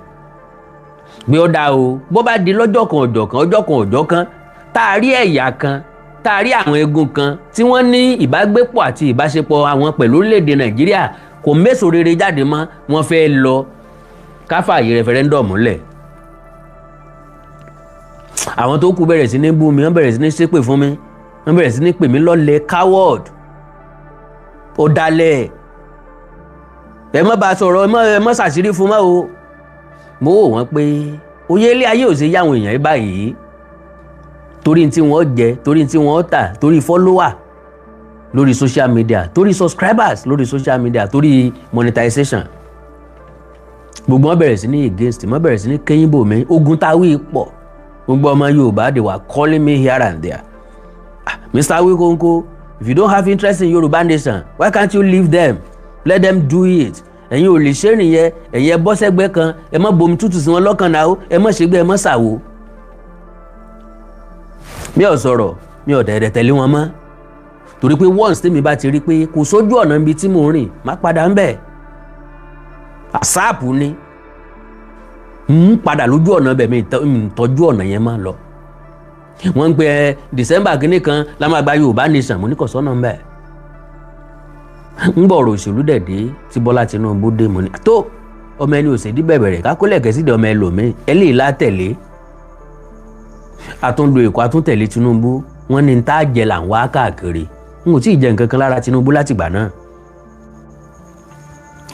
Speaker 2: pé ó dáa o, bó bá di lọ́jọ́ kan ọjọ́ kan ọjọ́ kan ọjọ́ kan, tá a rí ẹ̀yà kan, tá a rí àwọn egun kan tí wọ́n ní ìbágbépọ̀ àti ìbáṣepọ̀ àwọn pẹ̀lú orílẹ̀-èdè Nàìjíríà kò méso rere jáde mọ́, wọ́n fẹ́ lọ, ká fààyè referendum lẹ̀. Àwọn tó kù bẹ̀rẹ̀ sí ní bú mi, wọ́n bẹ̀rẹ̀ sí ní ṣépè fún mi, wọ́n bẹ̀rẹ̀ sí ní pè mí lọ́lẹ̀, coward, ọ̀dàlẹ̀, ẹ má bá a sọ̀rọ̀, ẹ má ṣàṣírí fún mọ́ o. Mo wò wọ́n pé oyè ilé ayé ò ṣe yáwọn èèyàn yìí báyìí, torí tí wọ́n jẹ, torí tí wọ́n tà, torí follower lórí social media, torí subscribers lórí social media, torí monetization. Gbogbo wọn bẹ̀rẹ̀ sí ní against, wọn bẹ̀rẹ̀ sí ní kẹ́yìn bò mí. Ogun táwí pọ̀. Gbogbo ọmọ Yorùbá, they were calling me here and there. "Ah, Mr. Awikonko, if you don't have interest in Yorùbá nation, why can't you leave them? Let them do it. Ẹ̀yin ò lè ṣe nìyẹn. Ẹ̀yin ẹ bọ́ sẹ́gbẹ́ kan, ẹ má bomi tútù sí wọn lọ́kàn náà, ẹ má ṣègbè, ẹ má ṣàwò." Mi ò sọ̀rọ̀, mi ò dẹ̀dẹ̀ tẹ̀lé wọn mọ́, torí pé once tèmi bá ti rí pé kò sójú ọ̀nà ibi tí mò ń rìn, má padà ń bẹ̀. Àsáàpù ni ń padà lójú ọ̀nà bẹ̀, mi tọ́jú ọ̀nà yẹn má lọ. Wọ́n ń pè ẹ́ December kínní kan la máa gba Yorùbá nation. Mo ní kò sọ́nà ń bẹ̀. Ń bọ̀ ọ̀rọ̀ òṣèlú dẹ̀ dé tí Bọ́lá Tinubu dé. Mo ní tó ọmọ ẹni òsèdí bẹ̀bẹ̀rẹ̀ kákólẹ̀ kẹ́sídẹ̀ ọmọ ẹlòmíì ẹlẹ́yìí látẹ̀lé. Àtúndò Èkó, àtúntẹ̀lé Tinubu. Wọ́n ní tá a jẹ là ń wá káàkiri. N ò tí ì jẹ nǹkan kan lára Tinubu látìgbà náà.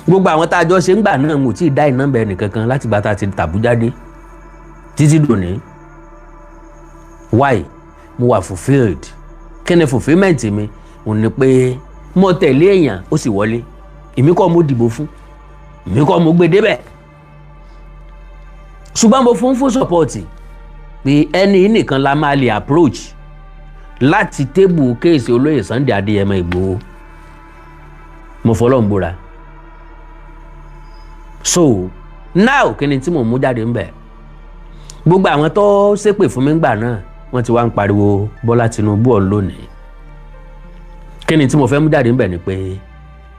Speaker 2: Gbogbo àwọn tá a jọ ṣe ń gbà náà, n ò tí ì dá iná bẹ́ẹ̀ nìkankan látìgbà tá a ti tàbújá dé títí dòní. Why? Mo wà fulfilled. Kí ni fulfilment mi? Ò ní pé mo tẹ̀lé èèyàn, ó sì wọlé. Èmi kọ́ mo dìbò fún, èmi kọ́ mo gbé débẹ̀, ṣùgbọ́n mo fún support pé ẹni nìkan la máa lè approach láti table case olóyè Sunday Adéyẹmọ Ìgbòho. Mo fọlọ́n búra. So now, kí ni tí mò ń mú jáde ń bẹ̀? Gbogbo àwọn tó ṣépè fún mi ńgbà náà, wọ́n ti wá ń pariwo Bọ́lá Tinubu ọ̀ lónìí. Kí ni tí mo fẹ́ mú jáde ń bẹ̀ ni pé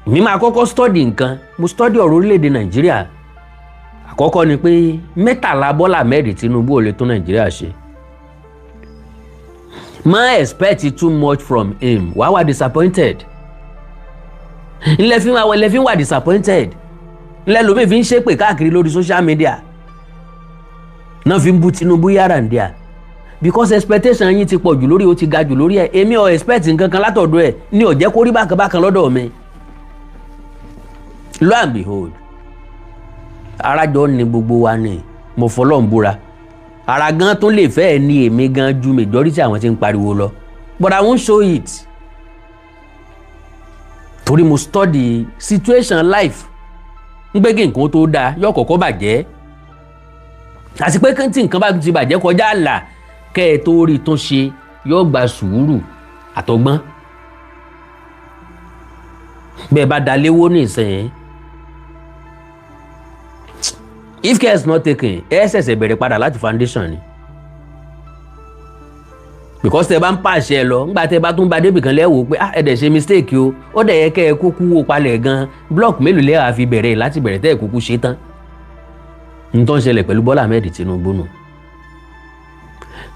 Speaker 2: mi máa kọ́kọ́ study nǹkan. Mo study ọ̀rọ̀ orílẹ̀-èdè Nàìjíríà. Àkọ́kọ́ ni pé 13 Bọ́lá Ahmed Tinubu ò lè tún Nàìjíríà ṣe. Má expect too much from him, wàá wà disappointed. Ńlẹ̀ fi wà disappointed, ńlẹ̀ lómi fi ń ṣépè káàkiri lórí social media náà, fi ń bú Tinubu yàrá ń díà, because expectation yín ti pọ̀ jù lórí, ó ti ga jù lórí ẹ̀. Èmi ò expect nǹkan kan látọ̀dọ̀ ẹ̀ ní, ó jẹ́ kó rí bákan bákan lọ́dọ̀ mi. Lo and behold, arájọ ni gbogbo wa ni. Mo fọlọ́n búra, ara gan tún lè fẹ́ ní èmi gan ju majority àwọn tí ń pariwo lọ, but I won't show it, torí mo study situation life ń gbé kí nǹkan tó dáa yóò kọ́kọ́ bàjẹ́, àti pé tí nǹkan bá ti bàjẹ́ kọjá àlà, kẹ́ ẹ tó rí tún ṣe, yóò gba sùúrù àtọgbọ́n. Bẹ́ẹ̀ bá daléwó nísìnyí, if care is not taken, ẹ ṣẹ̀ṣẹ̀ bẹ̀rẹ̀ padà láti foundation ni, because tẹ bá ń pàṣẹ lọ, ńgbà tẹ bá tún ba débì kan, lẹ́wọ̀ pé ah, ẹ dẹ̀ ṣe mistake o, ó dẹ̀ yẹ kẹ́ ẹ kúkú wó palẹ̀ gan. Block mélòó lẹ́wà fi bẹ̀rẹ̀ láti bẹ̀rẹ̀ tẹ́ ẹ kúkú ṣe tán? N tó ń ṣẹlẹ̀ pẹ̀lú Bọ́lá Ahmed Tinubu nù.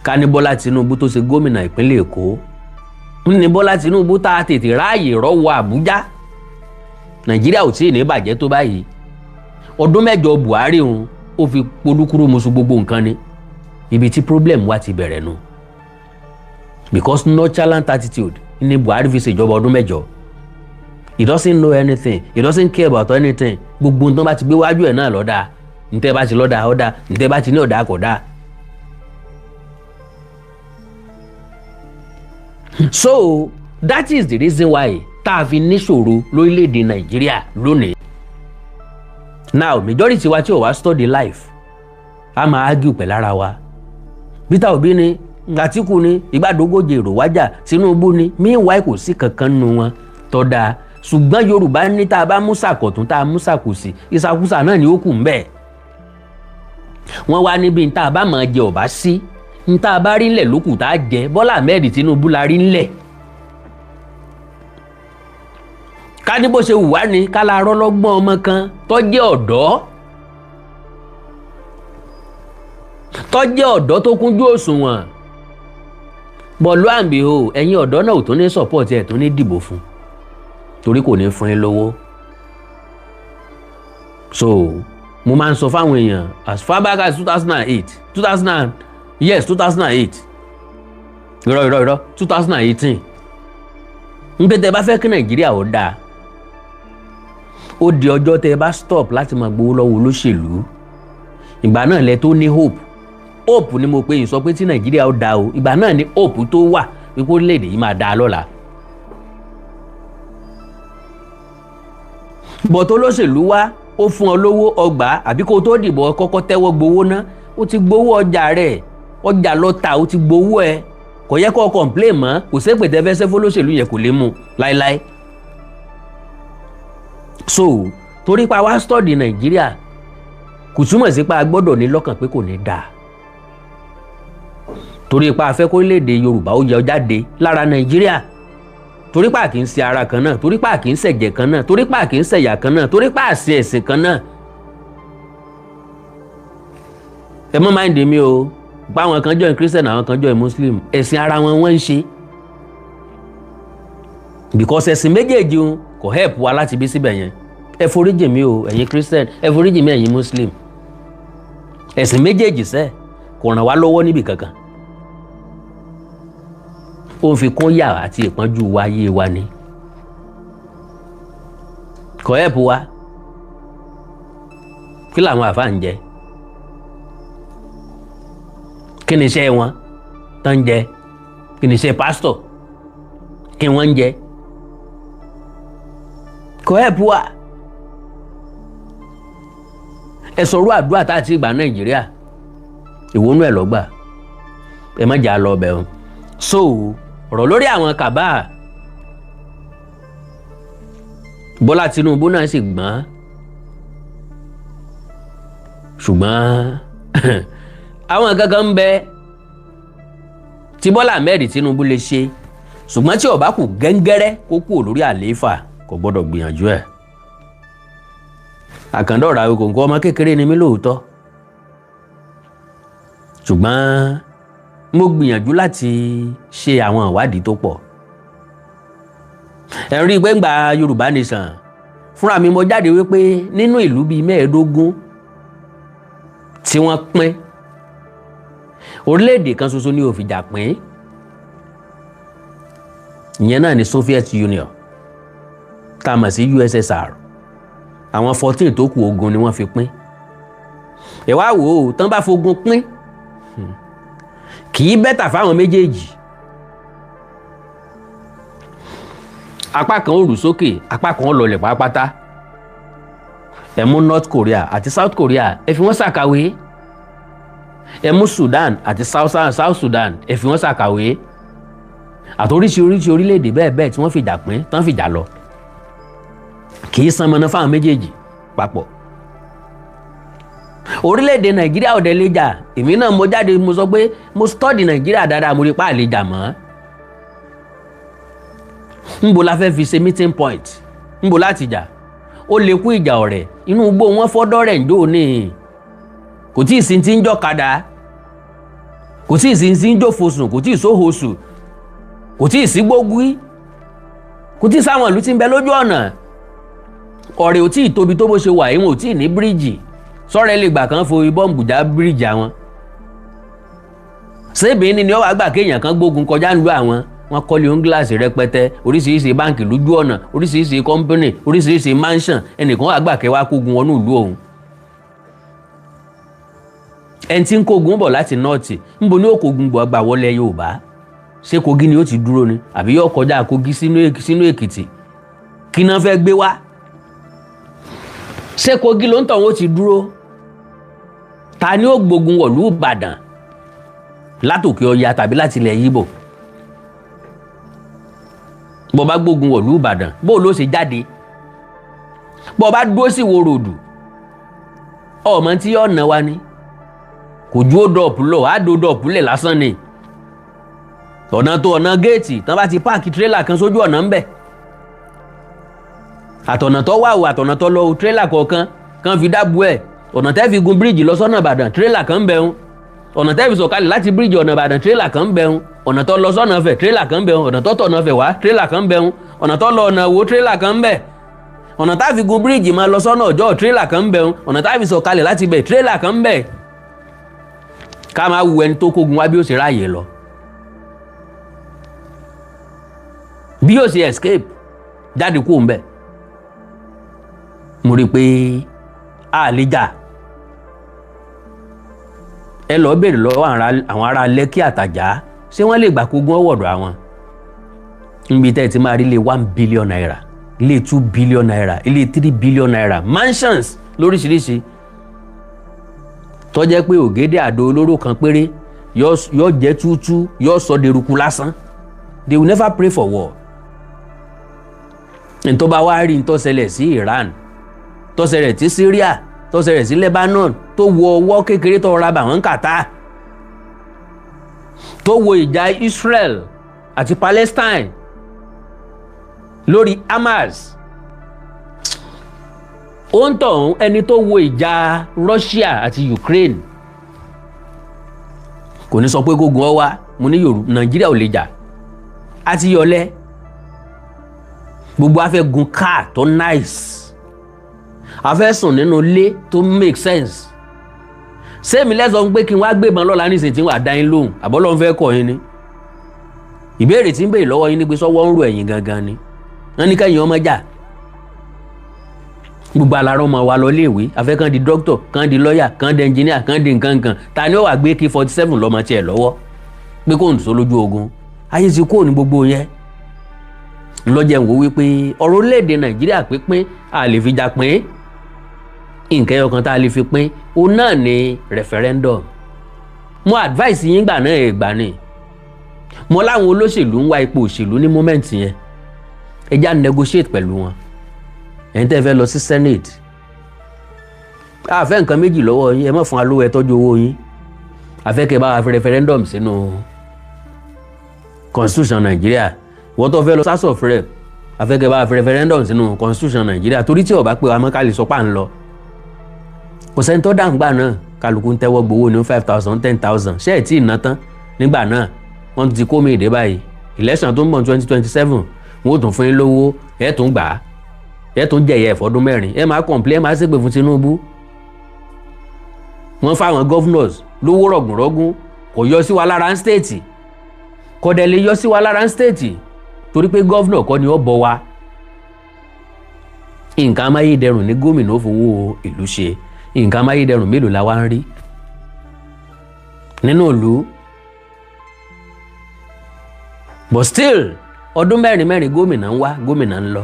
Speaker 2: Ká ní Bọ́lá Tinubu tó ṣe gómìnà ìpínlẹ̀ Èkó ní Bọ́lá Tinubu tá a tètè ráàyè rọ́wọ́ Àbújá, Nàìjíríà ò tí ì ní bàjẹ́ tó báyìí. Ọdún 8 Buhari òun, ó fi polúkúrú musu gbogbo nǹkan ni. Ibi tí problem wa ti bẹ̀rẹ̀ nu, because nonchalant attitude ni Buhari fi ṣèjọba ọdún 8. He doesn't know anything, he doesn't care about anything. Gbogbo nǹkan bá ti gbé wájú ẹ̀ náà lọ́dà, ntẹ́ bá ti lọ́dà ọ̀dà, ntẹ́ bá ti ní ọ̀dà kò dáa. So that is the reason why tá a fi níṣòro lórílẹ̀‐èdè Nàìjíríà lónìí. Now, majority wa tí ò wá study life, a máa argue pẹ̀lú ara wa. Peter Obi ni, Àtíkù ni, ìgbàdógójì èrò wájà, Tinubu ni. Meanwhile, kò sí kankan nu wọn tó dáa. Ṣùgbọ́n Yorùbá ní tá a bá mú sàkọ̀tún, tá a mú sàkòsì, ìsàkúsà náà ni ó kù ń bẹ̀. Wọ́n wá níbi tá a bá máa jẹ ọ̀bá sí. N tá a bá rí ńlẹ̀ lókù tá a jẹ. Bọ́lá Ahmed Tinubu la rí ńlẹ̀. Ká ní bó ṣe wù wá ni, ká la rọ́lọ́gbọ́n ọmọ kan tó jẹ́ ọ̀dọ́, tó jẹ́ ọ̀dọ́ tó kúnjú òṣùwọ̀n bọ̀lú àǹbí o. Ẹ̀yin ọ̀dọ́ náà ò tún ní support ẹ̀, tún ní dìbò fún, torí kò ní fún yín lówó. So mo máa ń sọ fáwọn èèyàn, as far back as 2008, 2000, yes, 2008, irọ́, irọ́, irọ́, 2018, ń pé tẹ bá fẹ́ kí Nàìjíríà ó dáa, ó di ọjọ́ tẹ bá stop láti máa gbowó lọ́wọ́ olóṣèlú. Ìgbà náà lẹ tó ní hope. Hope ni mo pe yín sọ pé tí Nàìjíríà ó dáa o. Ìgbà náà ni hope tó wà wípé orílẹ̀-èdè yìí máa dáa lọ́la. Bọ̀tọ̀ olóṣèlú wá, ó fún ọ lówó ọgbà, àbí kó o tó dìbò, ọ kọ́kọ́ tẹ́wọ́ gbowó ná. Ó ti gbowó ọjà rẹ̀, ọjà lọ tà, ó ti gbowó ẹ, kò yẹ kó o complain mọ́. Kò sépè tẹ́ fẹ́ sẹ́fọ́ olóṣèlú yẹn, kò lè mú láéláé. So torí pa wá study Nàìjíríà kò túmọ̀ sí pé a gbọ́dọ̀ ní lọ́kàn pé kò ní dáa. Torí pa afẹ́ kórílẹ̀-èdè Yorùbá ó yọ jáde lára Nàìjíríà, torí pa kì í ṣe ara kan náà, torí pa kì í ṣẹ̀jẹ̀ kan náà, torí pa kì í ṣẹ̀yà kan náà, torí pa àṣẹ ẹ̀sìn kan náà. Ẹ mọ́ máa ń dè mí o, pa àwọn kan join Christian, àwọn kan join Muslim, ẹ̀sìn ara wọn wọ́n ń ṣe, because ẹ̀sìn méjèèjì ń kò help wa láti bí síbẹ̀ yẹn. Ẹ foríjì mí o, ẹ̀yin Christian, ẹ foríjì mí, ẹ̀yin Muslim. Ẹ̀sìn méjèèjì sẹ́ kò ràn wá lọ́wọ́ níbì kankan. Ó ń fi kún yà àti ìpọ́njú wa ayé wa ni, kò help wa. Kí làwọn àfa ń jẹ? Kí ni iṣẹ́ wọn tó ń jẹ? Kí ni iṣẹ́ pásítọ̀? Kí wọ́n ń jẹ? Kò help wa. Ẹ sọ̀rọ̀ àdúrà tá a ti gbà Nàìjíríà, ìwónú ẹ̀ lọ́gbà, ẹ má jà lọ ọbẹ̀ o. So ọ̀rọ̀ lórí àwọn kàbá, Bọ́lá Tinubu náà sì gbọ́n, ṣùgbọ́n àwọn kankan ń bẹ tí Bọ́lá Ahmed Tinubu lè ṣe, ṣùgbọ́n tí ó bá kù gẹ́ngẹ́rẹ́ kó kúrò lórí àlééfà, kò gbọ́dọ̀ gbìyànjú ẹ̀. Àkàndọ̀rọ̀ Awikonko, ọmọ kékeré ni mí lóòótọ́, ṣùgbọ́n mo gbìyànjú láti ṣe àwọn ìwádìí tó pọ̀. Ẹ̀ ń rí i pé ńgbà Yorùbá Nation fúnra mi, mo jáde wípé nínú ìlú bíi 15 tí wọ́n pín, orílẹ̀-èdè kan ṣoṣo ní ó fìjà pín, ìyẹn náà ní Soviet Union tá a mọ̀ sí USSR. Àwọn 14 tó kù, ogun ni wọ́n fi pín. Ẹ wá wò ó, tán bá fogun pín, kì í better fáwọn méjèèjì. Apá kan ó rù sókè, apá kan ó lọlẹ̀ pátápátá. Ẹ mú North Korea àti South Korea, ẹ fi wọ́n ṣàkàwé. Ẹ mú Sudan àti South Sudan, ẹ fi wọ́n ṣàkàwé, àti oríṣiríṣi orílẹ̀-èdè bẹ́ẹ̀ bẹ́ẹ̀ tí wọ́n fìjà pín, tán fìjà lọ, kì í san mọ́nà fáwọn méjèèjì papọ̀. Orílẹ̀-èdè Nàìjíríà ọ̀dẹ̀ lè jà. Èmi náà mo jáde, mo sọ pé mo study Nàìjíríà dáadáa, mo rí pa àlè jà mọ́. Ńbo la fẹ́ fi ṣe meeting point? Ńbo láti jà? Ó lè kú ìjà ọ̀rẹ́ inú igbó wọn fọ́dọ́ rẹ̀ ń dò ní. Kò tí ì sí ti ń jọ́kadà, kò tí ì sí ti ń jófosùn, kò tí ì sóhosù, kò tí ì sí gbógúí, kò tí ì sáwọn ìlú tí ń bẹ lójú ọ̀nà. Ọ̀rẹ́ ò tí ì tóbi tó bó ṣe wà yìí, wọn ò tí ì ní bíríìjì. Sọ̀rọ̀ ẹ lè gbà kán forí bọ́ǹbù já bíríìjì àwọn. Ṣébìíní ni wọ́n wá gbà kéèyàn kan gbógun kọjá nílùú àwọn? Wọ́n kọ́lé ohun gíláàsì rẹpẹtẹ, oríṣiríṣi báǹkì lójú ọ̀nà, oríṣiríṣi company, oríṣiríṣi mansion. Ẹnìkan wà gbà kẹ́ wá kógun wọnú ìlú òun. Ẹni tí ń kógun bọ̀ láti north, ńbo ni ó kógun bọ̀ gbà wọlé Yorùbá? Ṣé Kogi ni ó ti dúró ni, àbí yóò kọjá Kogi sínú Èkìtì? Kí náà fẹ́ gbé wá? Ṣé Kogi ló ń tọ̀ wọ́n ti dúró? Ta ni ó gbógun wọ̀lú Ìbàdàn látòkè Ọya tàbí láti ilẹ̀ Yíbò? Bó bá gbógun wọ̀lú Ìbàdàn, bó ló ṣe jáde? Bó bá dúró sí Ìwó Ròdù, ọmọ tí yóò ná wa ni. Kò ju hold up lọ, á do hold up lẹ̀ lásán ni. Ọ̀nà tó ọ̀nà géètì tán bá ti park tírélà kan sójú ọ̀nà ńbẹ̀, àtọ̀nà tó wà o, àtọ̀nà tó lọ o, tírélà kọ̀ọ̀kan kan fi dábò ẹ̀. Ọ̀nà tẹ́ fi gun bíríìjì lọ sọ́nà Ìbàdàn, tírélà kan ń bẹ̀ ń. Ọ̀nà tẹ́ fi sọ̀kalẹ̀ láti bíríìjì ọ̀nà Ìbàdàn, tírélà kan ń bẹ̀ ń. Ọ̀nà tó lọ sọ́nà Ifẹ̀, tírélà kan ń bẹ̀ ń. Ọ̀nà tó tọ̀nà Ifẹ̀ wá, tírélà kan ń bẹ̀ ń. Ọ̀nà tó lọ ọ̀nà Ìwó, tírélà kan ń bẹ̀. Ọ̀nà tá fi gun bíríìjì máa lọ sọ́nà Ọjọ́, tírélà kan ń bẹ̀ ń. Ọ̀nà tá fi sọ̀kalẹ̀ láti bẹ̀, tírélà kan ń bẹ̀. Ká máa wu ẹni tó kógun wá bí ó ṣe ráàyè lọ, bí yóò ṣe escape jáde kúrò ńbẹ̀. Mo rí i pé a lè jà. Ẹ lọ́ọ́ béèrè lọ́wọ́ àwọn ará Lẹ́kì àtàjà, ṣé wọ́n lè gbà kógun ọ̀wọ̀dọ̀ àwọn níbi tẹ́ ẹ ti máa rí ilé ₦1 billion, ilé ₦2 billion, ilé ₦3 billion, mansions lóríṣiríṣi, tó jẹ́ pé ògèdè àdó olóró kan péré yóò jẹ́ túútú, yóò sọ deruku lásán? They will never pray for war. Ntọ́ bá wá rí ntọ́ ṣẹlẹ̀ sí Iran, tó ṣẹlẹ̀ sí Syria, tó ṣẹlẹ̀ sí Lebanon, tó wo ọwọ́ kékeré tó ra bà wọ́n kàtá, tó wo ìjà Israel àti Palestine lórí Hamas, ó ń tọ̀hún ẹni tó wo ìjà Russia àti Ukraine kò ní sọ pé gógun ọ wá. Mo ní Yorùbá, Nàìjíríà ò lè jà àti yọlẹ. Gbogbo a fẹ́ gun car tó nice, a fẹ́ sùn nínú ilé tó make sense. Sẹ́mi lẹ́sọ̀ pé kí n wá gbébọn lọ́la nísìnyí tí wàá dá yín lóhùn, àbọ́lọ́ ń fẹ́ kọ́ yín ni? Ìbéèrè tí ń béèrè lọ́wọ́ yín ni pé sọ́wọ́ ń ro ẹ̀yìn gangan ni wọ́n ní kẹ́yìn ọmọ jà. Gbogbo alára ọmọ wa lọ léèwé, afẹ́ kàn di doctor, kàn di lọ́yà, kàn di engineer, kàn di nǹkan kan. Ta ni ó wà gbé AK-47 lọ́mọ tiẹ̀ lọ́wọ́ pé kò ń sọ lójú ogun? Ayé ti kúrò ní gbogbo yẹn. Lọ́jẹ̀ ń wo wípé ọ̀rọ̀ orílẹ̀-èdè Nàìjíríà pínpín, a lè fi jà pín. Nǹkan ẹyọ kan tá a lè fi pín, òun náà ni referendum. Mo advice yín gbà náà, ẹ̀ gbà ni. Mo láwọn olóṣèlú ń wá ipò òṣèlú ní moment yẹn, ẹ já negotiate pẹ̀lú wọn. Ẹ̀yin tẹ́ fẹ́ lọ sí Senate, a fẹ́ nǹkan méjì lọ́wọ́ yín: ẹ má fún wa lówó, ẹ tọ́jú owó yín. A fẹ́ kẹ́ bá wa fi referendum sínú constitution Nàìjíríà. Wọ́n tó fẹ́ lọ House of Rep, a fẹ́ kẹ́ bá wa fi referendum sínú constitution Nàìjíríà, torí tí ó bá pé wa mọ́, ká lè sọ pà ń lọ. Kò sẹ́ni tó dáhùn gbà náà. Kálukú ń tẹ́wọ́ gbowó ní 5,000, 10,000. Ṣé ẹ̀ tí ì ná tán nígbà náà? Wọ́n ti kó mi ìdè báyìí. Election tó ń bọ̀ 2027, wọ́n ó tún fún yín lówó, ẹ̀ tún gbà á, ẹ̀ tún jẹ̀yẹ̀ ẹ̀fọ́dún 4, ẹ̀ máa complain, ẹ̀ máa ṣépè fún Tinubu. Wọ́n fáwọn governors lówó rọ̀gùnrọ̀gùn, kò yọ sí wa lára ń state, kò dẹ̀ lè yọ sí wa lára ń state, torí pé governor kọ́ ni ó bọ̀ wa. Nǹkan amáyédẹrùn ní gómìnà ó fowó ìlú ṣe. Nǹkan amáyédẹrùn mélòó la wá ń rí nínú ìlú? But still, ọdún mẹ́rin mẹ́rin, gómìnà ń wá, gómìnà ń lọ.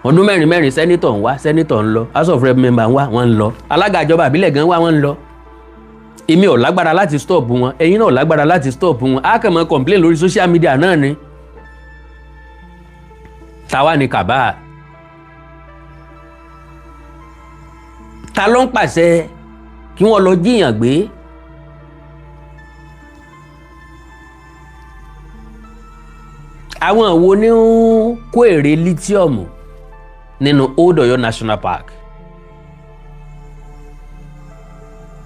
Speaker 2: Ọdún mẹ́rin mẹ́rin, senator ń wá, senator ń lọ. House of Rep member ń wá, wọ́n ń lọ. Alága ìjọba àbílẹ̀ gan wá, wọ́n ń lọ. Èmi ò lágbára láti stop wọn, ẹ̀yin náà ò lágbára láti stop wọn. Á kàn máa complain lórí social media náà ni. Táwa ni kàbá? Ta ló ń pàṣẹ kí wọ́n lọ jíyàn gbé? Àwọn wo ni ń kó èrè lithium nínú Old Ọ̀yọ́ National Park?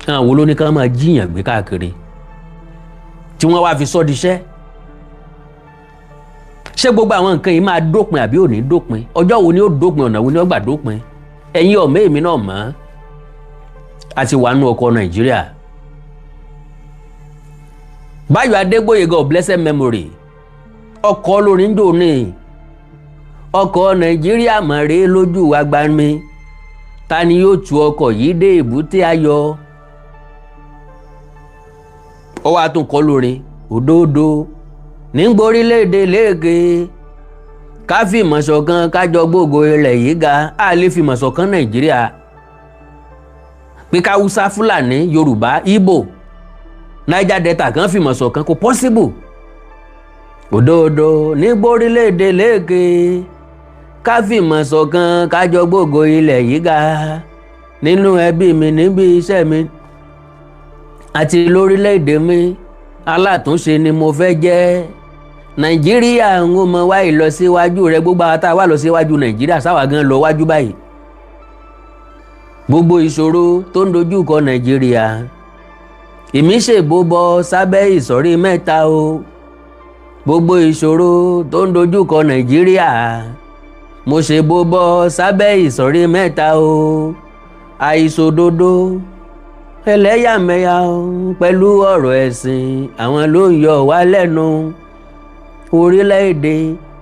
Speaker 2: Àwọn wo ló ní ká máa jíyàn gbé káàkiri tí wọ́n wá fi sọ́ diṣẹ́? Ṣé gbogbo àwọn nǹkan yìí máa dópin àbí ò ní dópin? Ọjọ́ wo ni ó dópin? Ọ̀nà wo ni ó gbà dópin? Ẹ̀yin ọ̀mẹ́, èmi náà mọ̀ a ti wà nú ọkọ̀ Nàìjíríà. Báyọ̀ Adégbóyèga of blessed memory, ọkọ̀ olórin dò ní ọkọ̀ Nàìjíríà mọ̀rẹ́ lójú agbami, ta ni yóò tu ọkọ̀ yìí dé èbúté ayọ̀? Ó wàá tún kọ́ lórin òdòdó nígbórílẹ̀-èdè léèké, ká fìmọ̀ ṣọ̀kan, kájọ gbogbo ilẹ̀ yìí ga. Á lè fìmọ̀ ṣọ̀kan Nàìjíríà pé káwúsá, Fúlàní, Yorùbá, Ìgbò, Niger Delta kan fìmọ̀ ṣọ̀kan, kò possible. Òdòdó nígbórílẹ̀-èdè léèké, ká fìmọ̀ ṣọ̀kan, kájọ gbogbo ilẹ̀ yìí ga, nínú ẹbí mi, níbi iṣẹ́ mi. Àti lórílẹ̀‐èdè mi, alátúnṣe ni mo fẹ́ jẹ́. Nàìjíríà ń mọ wá ìlọsíwájú rẹ. Gbogbo àwọn tá a wà lọ síwájú Nàìjíríà, sáwà gan lọ wájú báyìí. Gbogbo ìṣòro tó ń dojú kọ Nàìjíríà, èmi ṣèbó bọ sábẹ́ ìsọ̀rí mẹ́ta o. Gbogbo ìṣòro tó ń dojú kọ Nàìjíríà, mo ṣèbó bọ sábẹ́ ìsọ̀rí mẹ́ta o: àìṣòdodo, ẹlẹ́yàmẹ̀yà pẹ̀lú ọ̀rọ̀ ẹ̀sìn. Àwọn ló ń yọ wá lẹ́nu. Orílẹ̀-èdè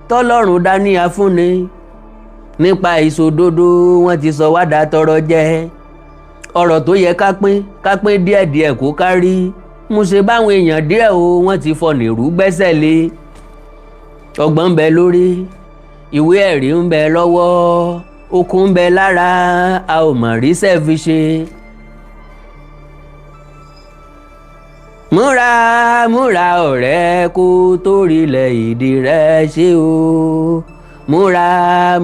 Speaker 2: tọ́lọ́run dání afúnni, nípa ìṣòdodo, wọ́n ti sọ wá dà tọrọ jẹ. Ọ̀rọ̀ tó yẹ ká pín, ká pín díẹ̀díẹ̀ kó kárí, mo ṣe báwọn èèyàn díẹ̀ o, wọ́n ti fọ̀nà ìrú gbẹ́sẹ̀ lé. Ọgbọ́n ń bẹ lórí, ìwé ẹ̀rí ń bẹ lọ́wọ́, okun ń bẹ lára, a ò mọ̀ ríṣẹ́ fi ṣe. Múra, múra ọ̀rẹ́, kó tó rílẹ̀ ìdí rẹ̀ ṣe o. Múra,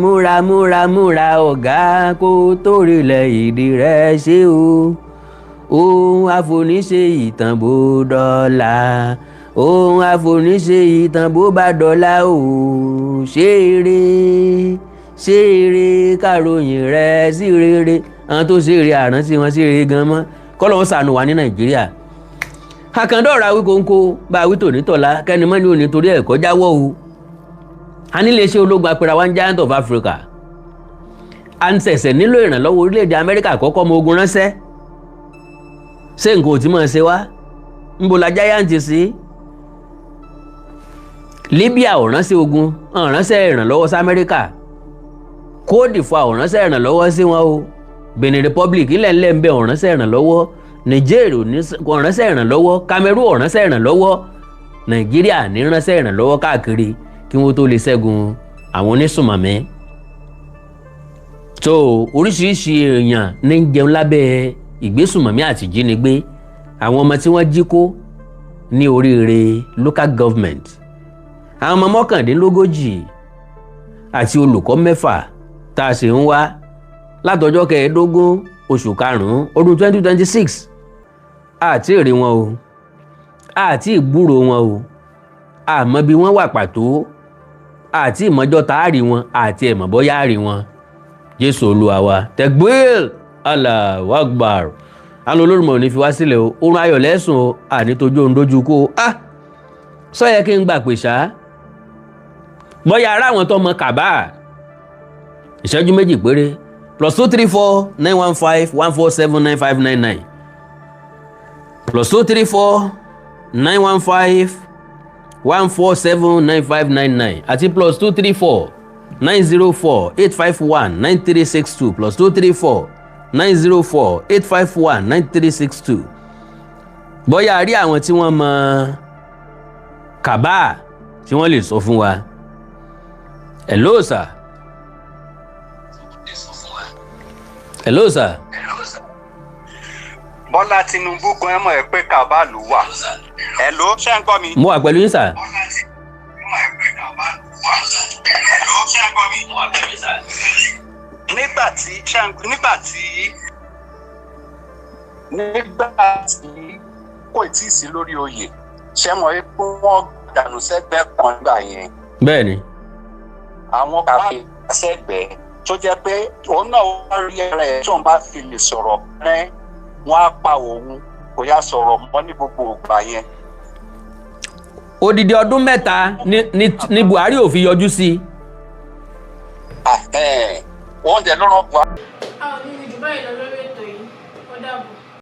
Speaker 2: múra, múra, múra ọ̀gá, kó tó rílẹ̀ ìdí rẹ̀ ṣe o. Ohun àfoníṣe ìtàn bó dọ́là, ohun àfoníṣe ìtàn bó bá dọ́là o. Ṣe eré, ṣe eré, kàròyìn rẹ̀ sí rere. Àwọn tó ṣe eré, àrántí wọn sí rere gan mọ́. Kọ́lọ́ ń ṣàánú wa ní Nàìjíríà. Àkàndọ̀rọ̀ Awíkonko bá a wí tòní tọ̀la, kẹ́ni mọ́ni ò ní torí ẹ̀ kọjá wọ́ o. A ní iléeṣẹ́ ológun apẹ̀rẹ̀ one giant of Africa, à ń ṣẹ̀ṣẹ̀ nílò ìrànlọ́wọ́ orílẹ̀-èdè Amẹ́ríkà kọ́kọ́ ọmọ ogun ránṣẹ́. Ṣé nǹkan ò tí mọ̀ ṣe wá? Ńbo la giant sí? Libya ò ránṣẹ́ ogun, ò ránṣẹ́ ìrànlọ́wọ́ sí Amẹ́ríkà. Côte d'Ivoire ò ránṣẹ́ ìrànlọ́wọ́ sí wọn o. Benin Republic ilẹ̀ ńlẹ̀ ń bẹ, ò ránṣẹ́ ìrànlọ́wọ́. Niger ò ránṣẹ́ ìrànlọ́wọ́. Cameroon ò ránṣẹ́ ìrànlọ́wọ́. Nàìjíríà ní ránṣẹ́ ìrànlọ́wọ́ káàkiri kí wọ́n tó lè ṣẹ́gun àwọn onísùnmọ̀mí. Tó oríṣiríṣi èèyàn ní ń jẹun lábẹ́ ìgbésùnmọ̀mí àti ìjínigbé. Àwọn ọmọ tí wọ́n jí kó ní oríire local government, àwọn ọmọ 39 àti olùkọ́ 6 tá a sì ń wá látọjọ́ 15 oṣù karùn-ún ọdún 2026, àti èrè wọn o, àti ìgbúrò wọn o, àmọ́ bí wọ́n wà pàtó, àti ìmọ̀jọ́ tá a rí wọn, àti ẹ̀mọ̀ bọ́yá a rí wọn. Jésù Olúwa wa. Tekbir, Allahu Akbar. Àwọn olórùmọ̀ ò ní fi wá sílẹ̀ o. Oorun ayọ̀ lẹ́sùn o, àní tójú òun dójú kó o. Ah, sọ yẹ kí n gbà pè ṣá, bóyá ara àwọn tó mọ kàbá. Ìṣẹ́jú 2 péré: +234 915 147 9599, +234 915 147 9599 àti +234 904 851 9362, +234 904 851 9362. Bóyá a rí àwọn tí wọ́n mọ kàbá tí wọ́n lè sọ fún wa. Hello sir. Hello sir.
Speaker 4: Bọ́lá Tinubu gan ẹ mọ̀ ẹ́ pé kàbá ló wà. Ẹ̀ ló ṣe ń gbọ́ mi.
Speaker 2: Mo wà pẹ̀lú yín sir.
Speaker 4: Nígbà tí kò tí ì sí lórí oyè, ṣe mọ̀ ẹ́ pé wọ́n dànù sẹ́gbẹ́ kan nígbà yẹn?
Speaker 2: Bẹ́ẹ̀ ni.
Speaker 4: Àwọn kàfé sẹ́gbẹ̀ẹ́ tó jẹ́ pé òun náà wá rí ara ẹ̀, tóun bá fi lè sọ̀rọ̀ pẹ́, wọ́n á pa òun. Kò yá sọ̀rọ̀ mọ́ ní gbogbo ìgbà yẹn.
Speaker 2: Odidi ọdún 3 ni Buhari ò fi yọjú sí i.
Speaker 4: Wọ́n dẹ̀ lọ́rọ̀ Buhari.
Speaker 1: A ò ní rí jù báyìí lọ.